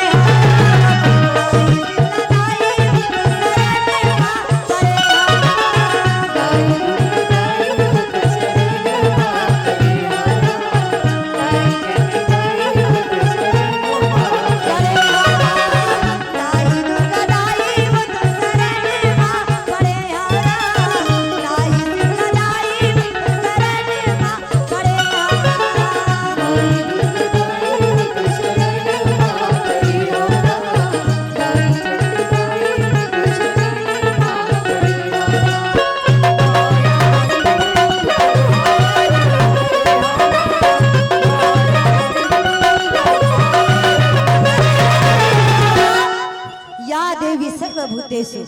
या देवी सर्वभूतेषु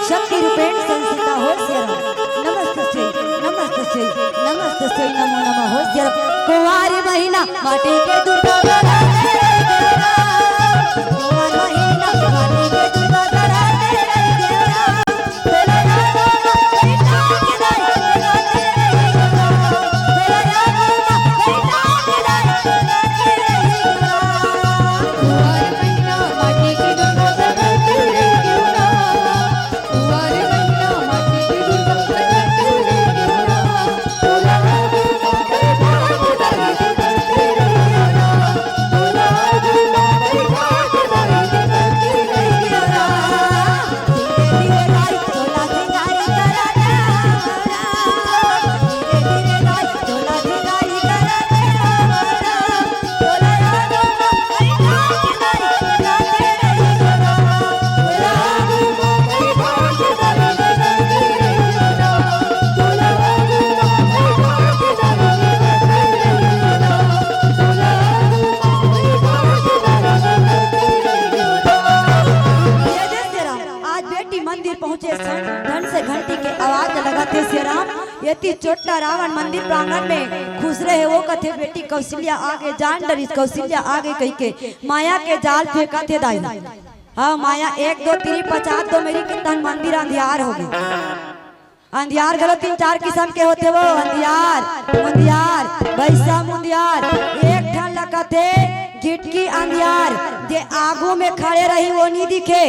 शक्ति रूपेण संस्थिता हो सियाराम। नमस्तस्यै, नमस्तस्यै, नमस्तस्यै नमो नमः हो सियाराम। कुंवारी महीना माटी के दुर्गा बना के रख देवरा। कुंवारी महीना माटी के दुर्गा बना के रख देवरा। धन से घंटी के आवाज लगत हे सियाराम। एती छोटा रावण मंदिर प्रांगण में खुश रहे, वो कथे, "बेटी कौशल्या आगे जान डरिस, कौशल्या आगे," कहिके माया के जाल फेंकत हे दाई। हाँ, माया एक दो तीन पचास दो मेरी कितन मंदिर अंधियार हो गए। अंधियार घलो तीन चार किसम के होथे वो, अंधियार, मुंधियार, भैसा मुंधियार, एक ठन ला कथे घिटकी अंधियार, जे आगू में खड़े रही वो नी दिखे,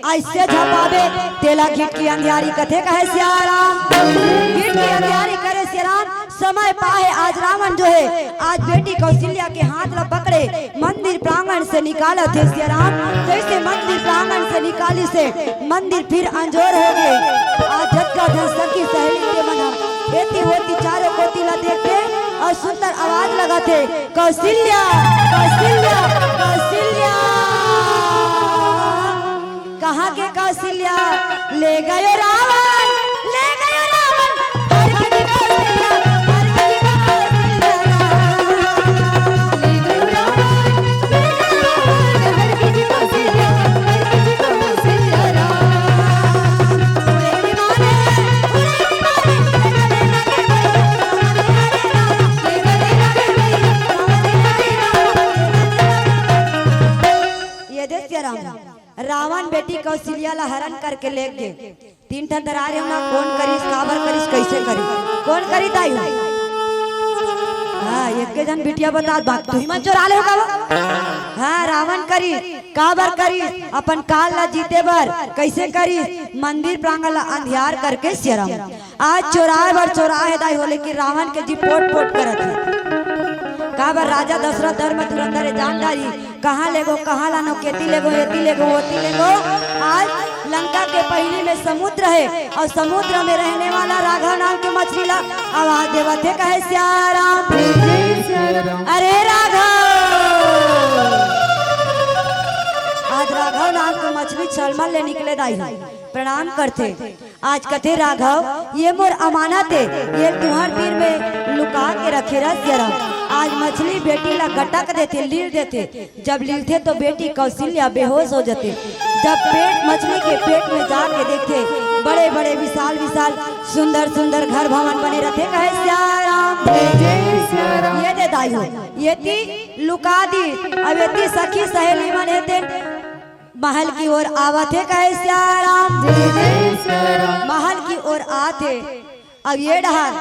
अइसे झपाबे तेला घिटकी अंधियारी कथे कहे सियाराम। घिटकी अंधियारी करे सियाराम, समय पाहे आज रावण जो है, आज बेटी कौशल्या के हाथ ला पकड़े, मंदिर प्रांगण से निकालत हे सियाराम। जैसे मंदिर प्रांगण से निकालिस हे, मंदिर फिर अंजोर हो गए। आज जतका झन सखी सहेली के मन हम एती ओती चारों कोती ला देखथे अउ सुंदर आवाज लगत हे, "कौशल्या, कौशल्या, कौशल्या।" कहाँ के कौशल्या? ले गयो रावण, ले गयो रावण, हर की कौशल्या, हर की कौशल्या राम। ले गयो रावण, ले गयो रावण, हर की कौशल्या, हर की कौशल्या राम। उड़े विमाने, उड़े विमाने, ये देख सियाराम, रावण बेटी कौशल्या ला हरण करके ले गे। तीन ठन दरार हे ना, कोन करिस, काबर करिस, कइसे करिस, कोन करिस दाई हो? हाँ, एक के झन बिटिया बता, बात तुही मन चोरा ले हो का वो? हाँ, रावण करिस, काबर करिस, अपन काल ला जीते बर कइसे करिस, मंदिर प्रांगण ला अंधियार करके सियाराम। आज चोराए बर चोराए हे दाई हो, लेकिन रावण के जी पोट पोट करत हे। काबर राजा दशरथ धर्म धुरंधर हे, जान डारी, कहाँ लेगो, कहाँ लानो, केती लेगो, एती लेगो, ओती लेगो। आज लंका के पहिली में समुद्र हे अउ समुद्र में रहने वाला राघव नाम के मछली ला आवाज देवत हे, कहे सियाराम। अरे राघव, आज राघव नाम के मछली छलमल ले निकले दाई हो, प्रणाम करथे। आज कथे राघव, ये मोर अमानत हे, ये तुंहर तीर में लुका के रखे रह सियाराम। आज मछली बेटी ला गटक देथे, लील देथे। जब लीलथे तो बेटी कौशल्या बेहोश हो जथे। जब पेट, मछली के पेट में जाके देखथे, बड़े बड़े विशाल विशाल सुंदर सुंदर घर भवन बने रथे, कहे सियाराम। ये दे दाई हो, एती लुका दी, अब एती सखी सहेली मन हे ते महल की ओर आवत हे, कहे सियाराम। महल की ओर आत हे। अब ये डहर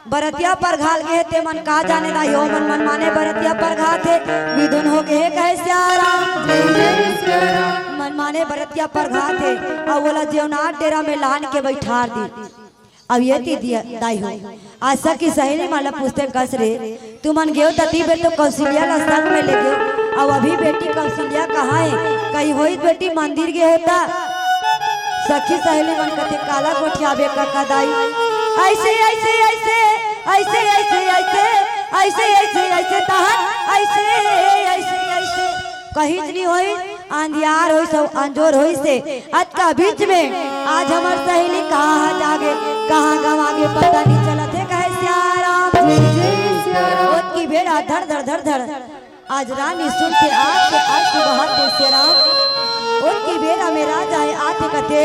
बरतिया परघाल गे हे, ते मन का जाने दाई हो, मन मनमाने बरतिया परघात हे, विधुन हो गे हे, कहे सियाराम। मनमाने बरतिया परघात हे, अउ ओला जेवनार डेरा में लान के बइठार दी। अब एती दिया दाई हो, आज सखी सहेली मन ला पूछथे कस रे, तुमन गेव तती बेर तो कौशल्या ला संग में ले गेव, अउ अभी बेटी कौशल्या कहाँ हे? कहीं होई बेटी मंदिर गे होता। सखी सहेली मन कथे काला गोठियाबे कका दाई, अइसे अइसे अइसे अइसे अइसे अइसे अइसे अइसे अइसे तहन अइसे अइसे अइसे कहीं नी होई। अंधियार होइस अउ अंजोर होइस हे। अतका बीच में आज हमर सहेली कहाँ जागे, कहाँ गँवागे, पता नी चलत हे, कहे सियाराम। ओतकी बेरा धड़ धड़ धड़ धड़ आज रानी सुनथे, आत के आंसू बहाथे सियाराम। ओतकी बेरा में राजा हे आथे कथे,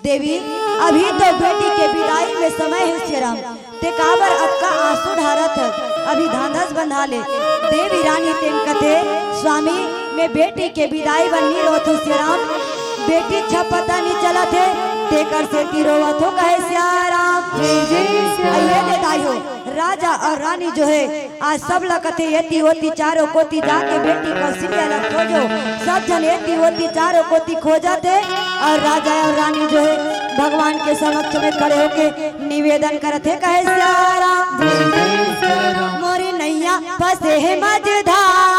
देवी, अभी तो बेटी के बिदाई में समय हे सियाराम, ते काबर अतका आंसू ढारत हस? अभी धांधस बंधा ले। देवी रानी तेन कथे, स्वामी, मैं बेटी के बिदाई बर नी रोवत हूँ सियाराम, बेटी छपता नी चलत हे, तेकर सेती रोवत हूँ, कहे सियाराम। जय जय सियाराम। अइसे दे दाई हो, राजा अउ रानी जो हे, आज सब ला कथे एती ओती चारों कोती जाके बेटी कौशल्या ला खोजो। सब झन एती ओती चारों कोती खोजत हे अउ राजा अउ रानी जो हे भगवान के समक्ष में खड़े होके निवेदन करत हे, कहे सियाराम। मोरी नैया फंसे हे मझधार।